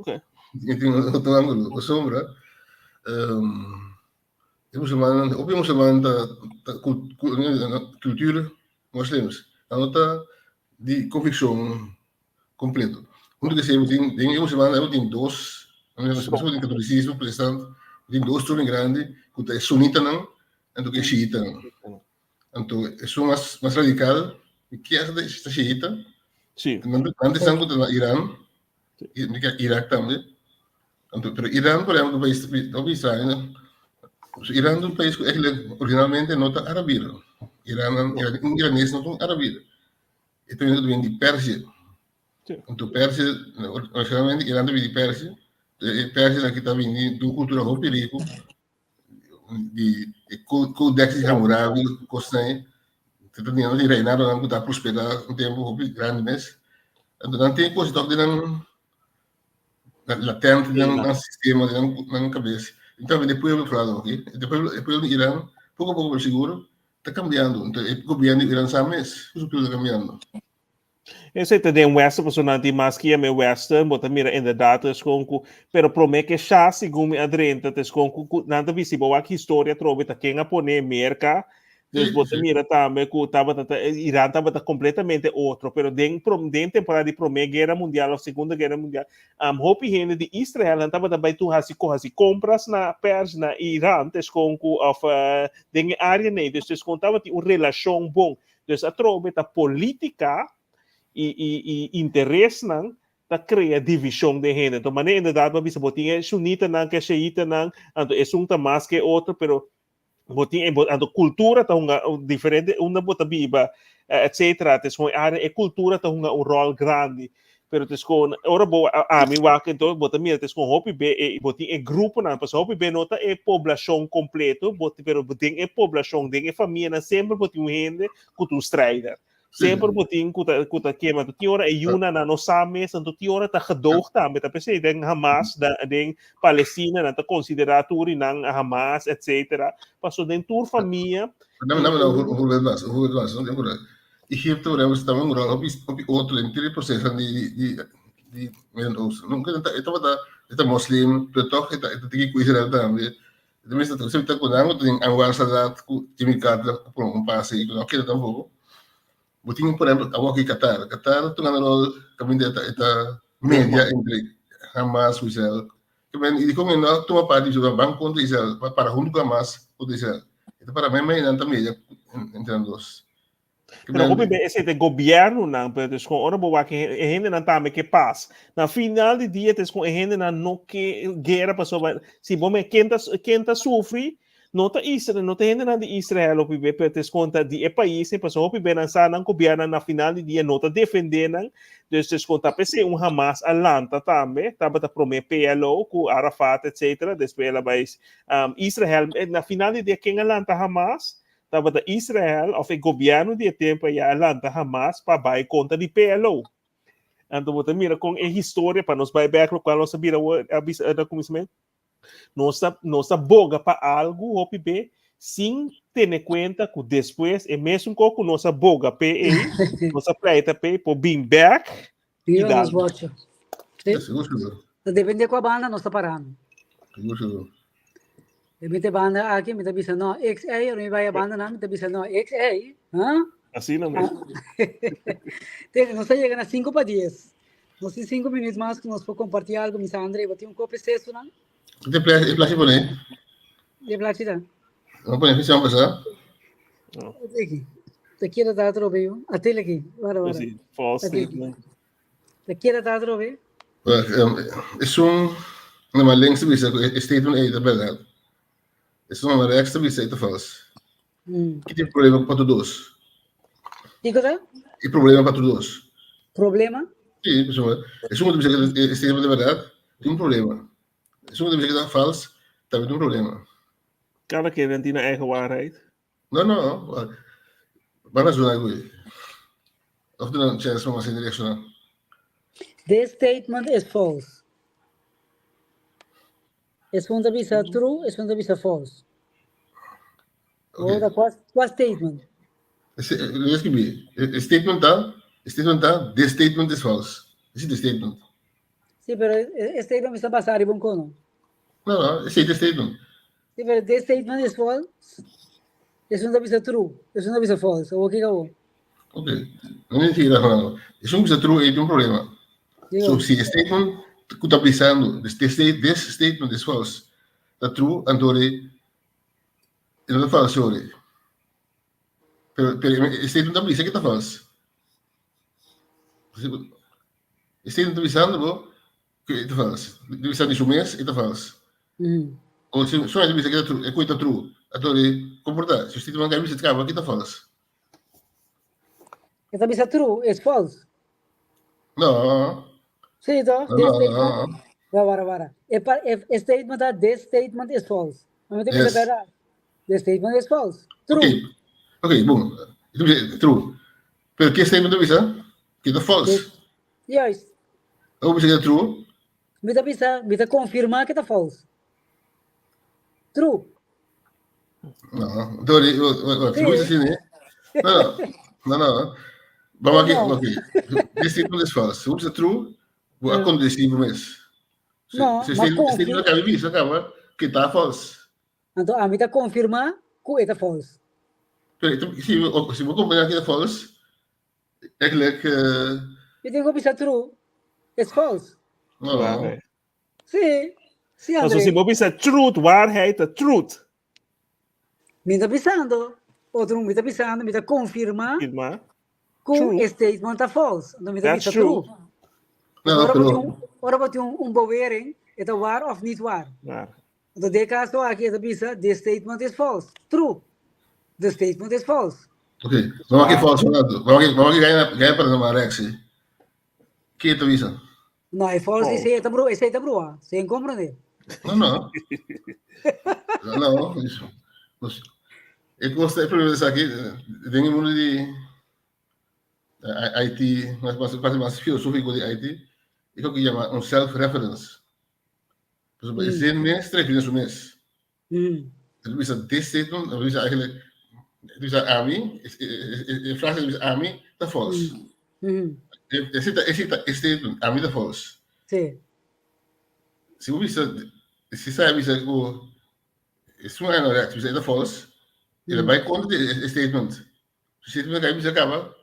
Ok. Mi tin otro ángulo. Pasobra, E musulmannan, hopi musulman ta ta kultura moslims, nan no ta di konvikshon kompleto. Huntu ku esei bo tin den e musulmannan bo tin dos, bo tin katolisismo, protestant, bo tin dos tronen grandi ku ta e sunitanan anto ku e shiitanan. Anto esun mas mas radikal kier ta shiita, nan ta esnan ku ta na Iran, Irak tambe. Anto, pero Iran, por ehempel, un pais hopi extraño, no? So, Iran ta un pais ku eigenlijk originalmente no ta arabiro. Iran, un iranes no ta un arabiro. E ta bini di Persia. Anto Persia, originalmente Iran ta bini di Persia. E Persia aki ta bini di un kultura hopi riku, di e Codex di Hammurabi, kosnan ei. Ta teniendo di reinadonan ku ta prosperá un tempu hopi grandi mes. Anto nan tin e kos tòg den nan latente den nan sistema, den nan cabeza. Y tambe e pueblo claro, ok? E pueblo, e pueblo di Iran, poco a poco pero seguro, ta cambiando. Entonces, e gobierno di Iran sa mes cu su pueblo ta cambiando. Esei ta den Western, pasobra nan tin mas ki yama e Western, bo ta mira inderdaad ta eskon ku, pero promé ke sha segun mi a drenta ta eskon ku, ku nan ta bisti bo wak historia atrobe ta ken a pone Merka. Dus bo ta mira tambe ku tabata ta Iran tabata kompletamente otro, pero den den temporada di Promé Guera Mundial òf Segundo Guera Mundial, hopi hende di Israel nan tabata bai tur hasi hasi kompras na Pers, na Iran, te skon ku òf den e área nei, dus te skon tabatin un relashon bon. Dus atrobe ta polítika i i i interesnan ta krea divishon den hende. Enton manera inderdat bo a bisa bo tin e sunitanan ku e shiitanan, anto esun ta mas ku e otro, pero bo tin e anto cultura ta hunga diferente unda bo ta biba etcetera tes con e area e cultura ta hunga un rol grandi pero tes con ora bo ami wak ento bo ta mira tes con hopi be e bo tin e gruponan pasobra hopi be no ta e poblacion completo bo pero den e poblacion den e famianan semper bo tin un hende cu ta un strijder. Semper bo tin ku ta ku ta kema. Anto tin ora e yunan no sa mes, anto tin ora ta gedoog tambe. Ta p'esei den Hamas, den Palestina nan ta konsiderá tur i nan Hamas, etcetera. Paso den tur famia. Dame, dame, un voorbeeld mas, un voorbeeld mas. No, Egipto, por ejemplo, estaba un rol hopi, hopi otro den tur e proceso di, di, di Midden-Oosten. Nunca e tabata, e ta moslim, pero toch e ta, e ta tiki ku Israel tambe. Tenminste, ta sempre ta ku nan ku tin Anwar Sadat ku Jimmy Carter ku pone un pase i ku no kere tampoko. Bo tin, por ehempel, awor aki Qatar. Qatar ta un rol kaminda e ta e ta media entre Hamas ku Israel. Ke men i dikon e no tuma parti di ban kontra Israel, pa para huntu ku Hamas kontra Israel. E ta para meimei nan ta media entre nan dos. Pero hopi be esei ta e gobiernonan, pero es kon ora bo wak e hendenan tambe ke pas. Na final di dia es kon e hendenan no ke guera pasobra si bo me ken ta ken ta sufri no ta Israel, no ta hendenan di Israel hopi be, pero es kon ta di e pais pasobra hopi be nan sa nan gobiernonan na final di dia no ta defende nan. Dus es kon ta p'esei un Hamas a lanta tambe, tabata prome PLO ku Arafat etcetera, despues el a bai Israel, na final di dia ken a lanta Hamas? Tabata Israel of e gobièrnu di e tempu ayá a lanta Hamas pa bai kontra di PLO. Anto bo ta mira kon e historia, pa nos bai bèk lokual nos a bira awor, a bisa na kuminsamentu, nos ta nos ta boga pa algu hopi be sin tene kuenta ku despues e mesun kos ku nos a boga p'e ei, nos a pleita p'e por bin bèk i Viva dal nos bocho. Sí. Sigur, sigur. Ta depende kua banda nos ta parando. Sigur, sigur. E mi te banda aki, mi ta bisa no, ex ei, ora mi bai a banda nan, mi ta bisa no, ex ei. Ha? Asina mes. Tene, nos ta yega na 5 pa 10. Nos tin 5 minuut mas ku nos por kompartí algo. Mi sa André, bo tin un kopi sesu nan? E plachi, e plachi pone. E plachi ta. No pone fi semper sa. Aqui. Te quiero dar otro veo. A tele aquí. Guarda, guarda. Sí, false statement. Te quiero dar otro veo. Es un na links te bisa e statement ei ta berdad. Es un na rechts te bisa ei ta fals. Ki tin problema pa tur dos? Kiko ta? E problema pa tur dos. Problema? Sí, pasobra esun ku ta bisa ku e statement ta berdad tin un problema. Esun ku ta bisa ku ta fals tambe tin un problema. Kada kende tin nan eigen waarheid. No, no. Ban razona ku e. Of duna un chance pa mas hende reacciona. This statement is false. Esun ta bisa true, esun ta bisa false. Okay. Ora, kua, kua statement? Lo escribí. E statement ta, e statement ta, this statement is false. Ese the statement. Sí, pero e statement mi sta basá riba un kono. No, no, ese the statement. Sí, pero this statement is false. Esun ta bisa true, esun ta bisa false. Awor kiko awor? Ok. No mi sigue razonando. Esun bisa true, ei tin un problema. So, si e statement ku ta bisando, this, this statement is false, ta true, anto e no ta false ori. Pero, pero e statement ta bisa ke ta false. E statement ta bisando bo ku e ta false. Ta bisando di su mes e ta false. O si su ta bisa ke ta true, e ku e ta true, anto e komporta. Si statement ka bisa kaba ke ta false. E ta bisa true, es false. No. Sí, toch? No, This no, statement. no. Wa, wara, wara. E, pa, e, e statement ta this statement is false. Maar met Yes. yes. The statement is false. True. Ok, ok, bon. True. Pero ke statement ta bisa? Ke ta false. Yes. Juist. Abo bisa ke ta true? Mi ta bisa, mi ta confirma ke ta false. True. No, Dori, si bo bisa asina, no, no, no, no. Vamos aqui, ok. This statement is false. Si bo bisa true, bo a contradecir bo mes. No, Si ma statement confir- acaba bisa acaba que ta false. Anto ami ta confirma cu e ta false. Pero si si bo confirma que ta false, eigenlijk Mi tin cu bisa true. It's false. no. Waarheid. Sí, sí, Paso André. si bo bisa truth, waarheid ta truth. Mi ta bisando, otro mi ta bisando, mi ta confirma Firma. ku True. e statement ta false. Anto mi ta That's bisa true. true. No, Ora bo pero tin un, ora bo tin un, un bewering, e ta waar of niet waar. Waar. Anto den caso aki e ta bisa, this statement is false. True. The statement is false. Ok, vamos aqui false un rato. Vamos aqui, vamos aqui ganha, ganha para uma reactie. Ke ta bisa? No, e false Oh. esei ta bru, esei ta brua. Sin comprende. No, no. No, no. E costa, e problema esaki, den e mundo di... IT, mas mas parti mas filosófico di IT, e ku yama un self-reference. Pues e zin mes ta referi na su mes. E ta bisa this statement, e ta bisa eigenlijk, e ta bisa ami, e frase ta bisa ami ta false. Esei ta esei ta e statement, ami ta false. Sí. Si bo bisa, si sa bisa ku esun a rechts bisa e ta false, e ta bai kontra di e statement. E statement ku a bisa kaba,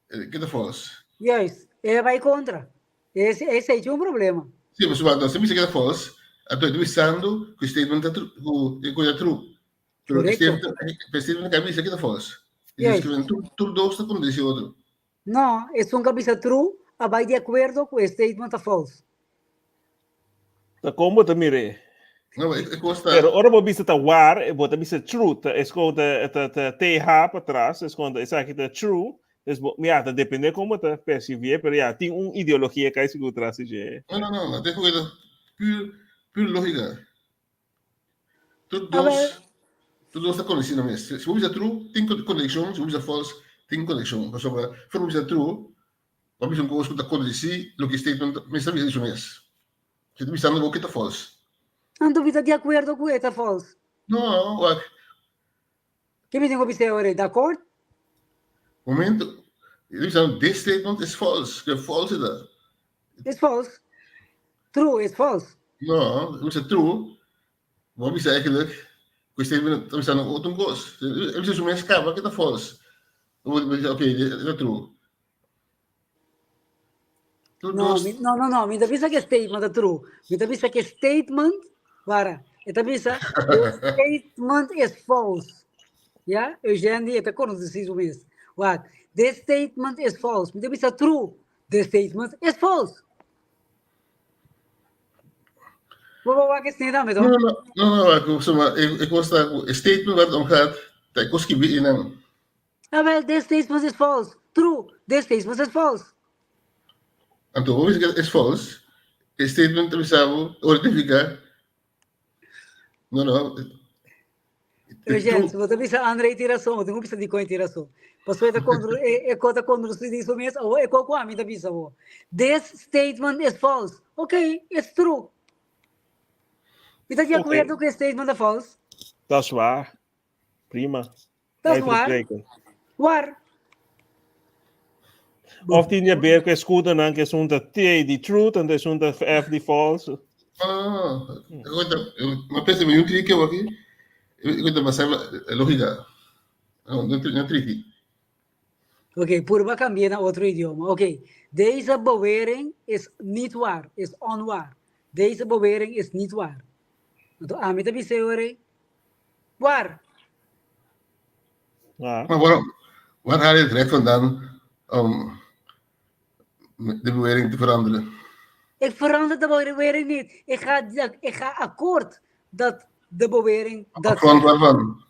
e ta false. Juist, e ta bai kontra. Esei tin un problema. Sí, pasobra anto si bisa ku e ta false, anto e ta bisando ku e statement ta tru, ku e ta true. Pero e statement, e statement ku a bisa ku ta false. Juist. Tur dos ta kondisí otro. No, esun ku a bisa true a bai di akuerdo ku e statement ta false. Ta kon bo ta mir'é? No, e kos ta. Pero ora bo bisa ta waar, bo ta bisa true, ta es kon ta ta ta TH patras, es kon ta esaki ta true, es bo ya ta depende kon bo ta percibié, pero ya tin un ideologia kai sigur tras di dje. No, no, no, ta ku ta pur pur lógica. Tur dos, tur dos ta koneksí na mes. Si bo bisa true, tin konekshon, si bo bisa false, tin konekshon. Pasobra for bo bisa true, bo a bisa un kos ku ta kontradisí loke e statement mes ta bisa di su mes. Si ta bisando bo ke ta false. Anto mi ta di akuerdo ku e ta false. No, wak. Ke mi tin ku bisa e ora ei? Dakord? Momento, e ta bisando this statement is false, ke false e ta. Is false. True is false. No, e bisa true. Bo a bisa eigenlijk ku e statement ta bisando otro kos. E bisa su mes kaba ke ta false. Bo bisa oké, e ta true. Tur No, dos. mi, no, no, no, mi ta bisa ke statement ta true. Mi ta bisa ke statement, para, e ta bisa the statement is false. Ja, Eugene e ta konosé su mes. Wat? This statement is false. Mi ta bisa true. The statement is false. Bo bo wak esne tambe toch? No, no, no, no, wak, suma, e, e kos ta, e statement waar het om gaat, ta e kos skibi einan. Ah, wel, this statement is false. True, this statement is false. Anto, bo bisa is false, e statement ta bisa bo, ora significa, no, no, Eugene, si bo ta bisa André tin rason, bo tin ku bisa dikon e tin rason. Pasobra e ta kontro, e, e ko ta kontro di su mes, awo e ko ku ami ta bisa bo. This statement is false. Ok, it's true. Mi ta di akuerdo ku e statement ta false. Dat is waar. Prima. Dat is waar. Waar. Of tin je ber ku eskudonan ku esun ta T di truth en esun ta F di false. Ah, ma pensa mi un triki aki. Ik ta basá lógica. No, no, no triki. Oké, purba cambia na otro idioma. Oké, deze bewering is niet waar, is onwaar. Deze bewering is niet waar. Anto ami ta bisa ore, waar. Ja. Maar waarom, waar haal je het recht vandaan om de bewering te veranderen? Ik verander de bewering niet. Ik ga, ik ga akkoord dat de bewering... Dat Op grond waarvan?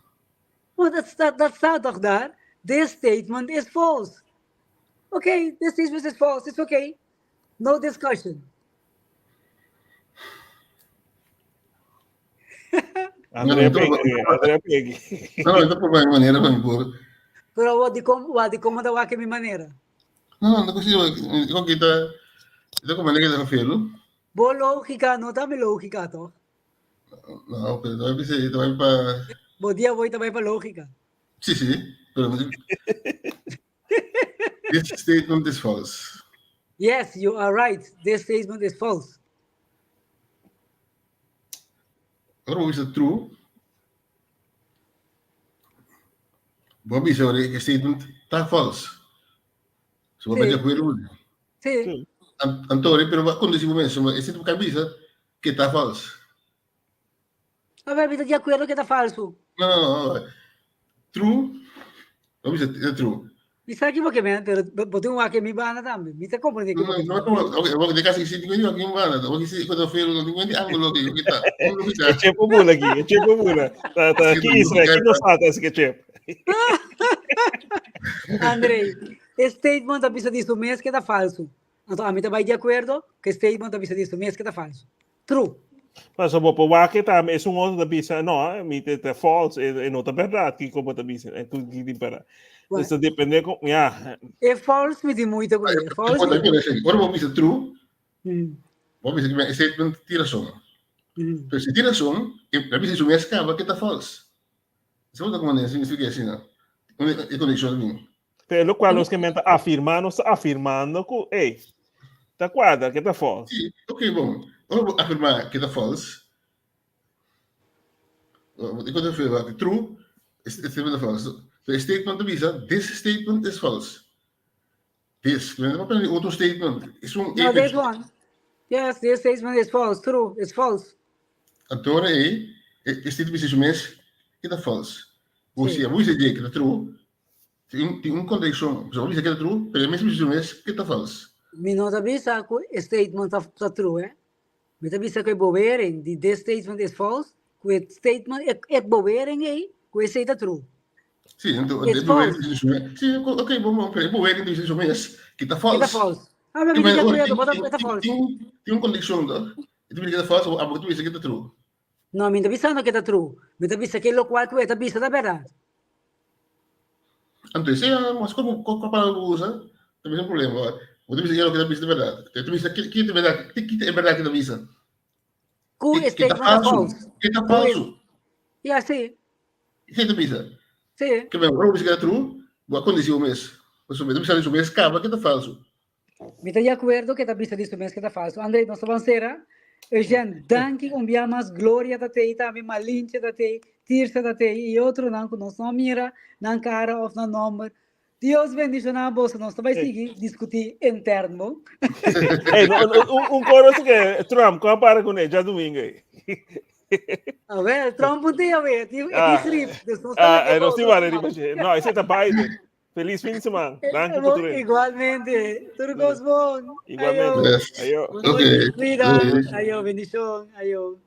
Want dat staat toch daar? This statement is false. Oké, okay, this statement is false. It's okay. No discussion. André Peggy, André Peggy. No, no, por mi manera van por. Pero wat die kom, wat die kom da wak mi manera. No, no consigo, ik kita, ik kom manera de velo. Bo lógica, no ta mi lógica toch? No, pero no bisa, ta pa. Bo dia voy ta pa lógica. Sí, sí, pero This statement is false. Yes, you are right. This statement is false. Waarom is het true? Bobby sorry, e statement ta false. So wat ben je goeie Sí. Antori, pero wat kon disi momento, e statement kan bisa que ta false. A ver, mi ta di acuerdo que ta falso. No, no, no. True. Bobby bisa true. Mi sa ki bo men, pero bo tin un wak mi banda tambe. Mi ta comprende ki bo No, no, ok, ok, de kasi si tingo aqui banda, ok, si quando fero no tingo ángulo que que ta. E chepo bula aqui, e chepo bula. Ta ta ki Israel, ki no sa ta que chep. Andrei, e statement ta bisa di su mes que ta falso. Anto ami ta bai di acuerdo que statement ta bisa di su mes que ta falso. True. Paso bo por wak tambe es un otro ta bisa, no, mi te, te false, e, e no ta verdad, kiko bo ta bisa, e tu di para. Dus ta depende con, ja. E false mi tin moeite cu e false. Ora bo bisa true, bo bisa que e statement tin razon. Pero si tin razon, e bisa su mes caba que ta false. Sa bo ta como ne, si mi asina. E conexion bin. Pero lo cual nos que menta afirma, nos ta afirmando cu, ey, ta cuadra que ta false. Sí, ok, bon. Ora bo afirma que ta false, e cosa afirma que true, e statement ta false. So, e statement ta bisa, this statement is false. This, no ta papia di otro statement. Es un No, this one. Yes, this statement is false. True, it's false. Anto ora ei, e statement bisa su mes que ta false. Bo si abo bisa dje que ta true, Tin tin un contradiccion. Pasobra bo bisa ke ta true, pero e mes bisa su mes ke ta fals. Mi no ta bisa ku e statement ta ta true eh. Mi ta bisa ku e bewering di this statement is false, ku e statement e e bewering ei ku esei ta true. Sí, anto It's e bewering false. di su mes. Sí, ok, bon bon, pero e bewering di su mes ke ta Ke ta fals. false. Ah, mi Ke a men di ora acuerdo, tin bo ta tin e ta tin false. tin tin un contradiccion toch? E ta bisa ke ta fals, abo ta bisa ke ta true. No, mi no ta bisando ke ta true. Mi ta bisa ke lokual ku e ta bisa ta bèrdat. Anto esei a mas ku ku palabra ku bo usa ta bisa un problema. Bo ta bisa ya loke ta bisa ta bèrdat. E ta bisa ki ki ta bèrdat ki ki ta e bèrdat ki ta bisa. Ku Ki e ki ta statement ta falsu. false. Ki ta Ku e falsu. Ya si. Esei ta bisa. Si. Ke men ora bo bisa ke ta true, bo a kondisí bo mes. Pasobra bo ta bisa di su mes kaba ke ta falsu. Mi ta di akuerdo ku e ta bisa di su mes ku ta falsu. André, nos ta ban sera. Eugène, danki un bia mas. Gloria ta tei tambe, Malinche ta tei, Tirsa ta tei i otronan ku nos no a mira nan kara òf nan nòmber. Dios bendishoná boso. Nos ta bai sigui diskutí interno, bon? Hey, no, un, un coro así que Trump, ¿cómo para con él? Djadumingo ei. A ver, Trump un dia, we, e tin Ah, grip. Dus nos ta ah, leke nos tin otro wale siman. riba dje. No, ese ta Biden. Feliz fin de semana. Danki pa tur. Igualmente. Tur kos bon. Igualmente. Yes. Ayo. Ayo. Ok. Cuida. Doei. Ayo, bendishon. Ayo.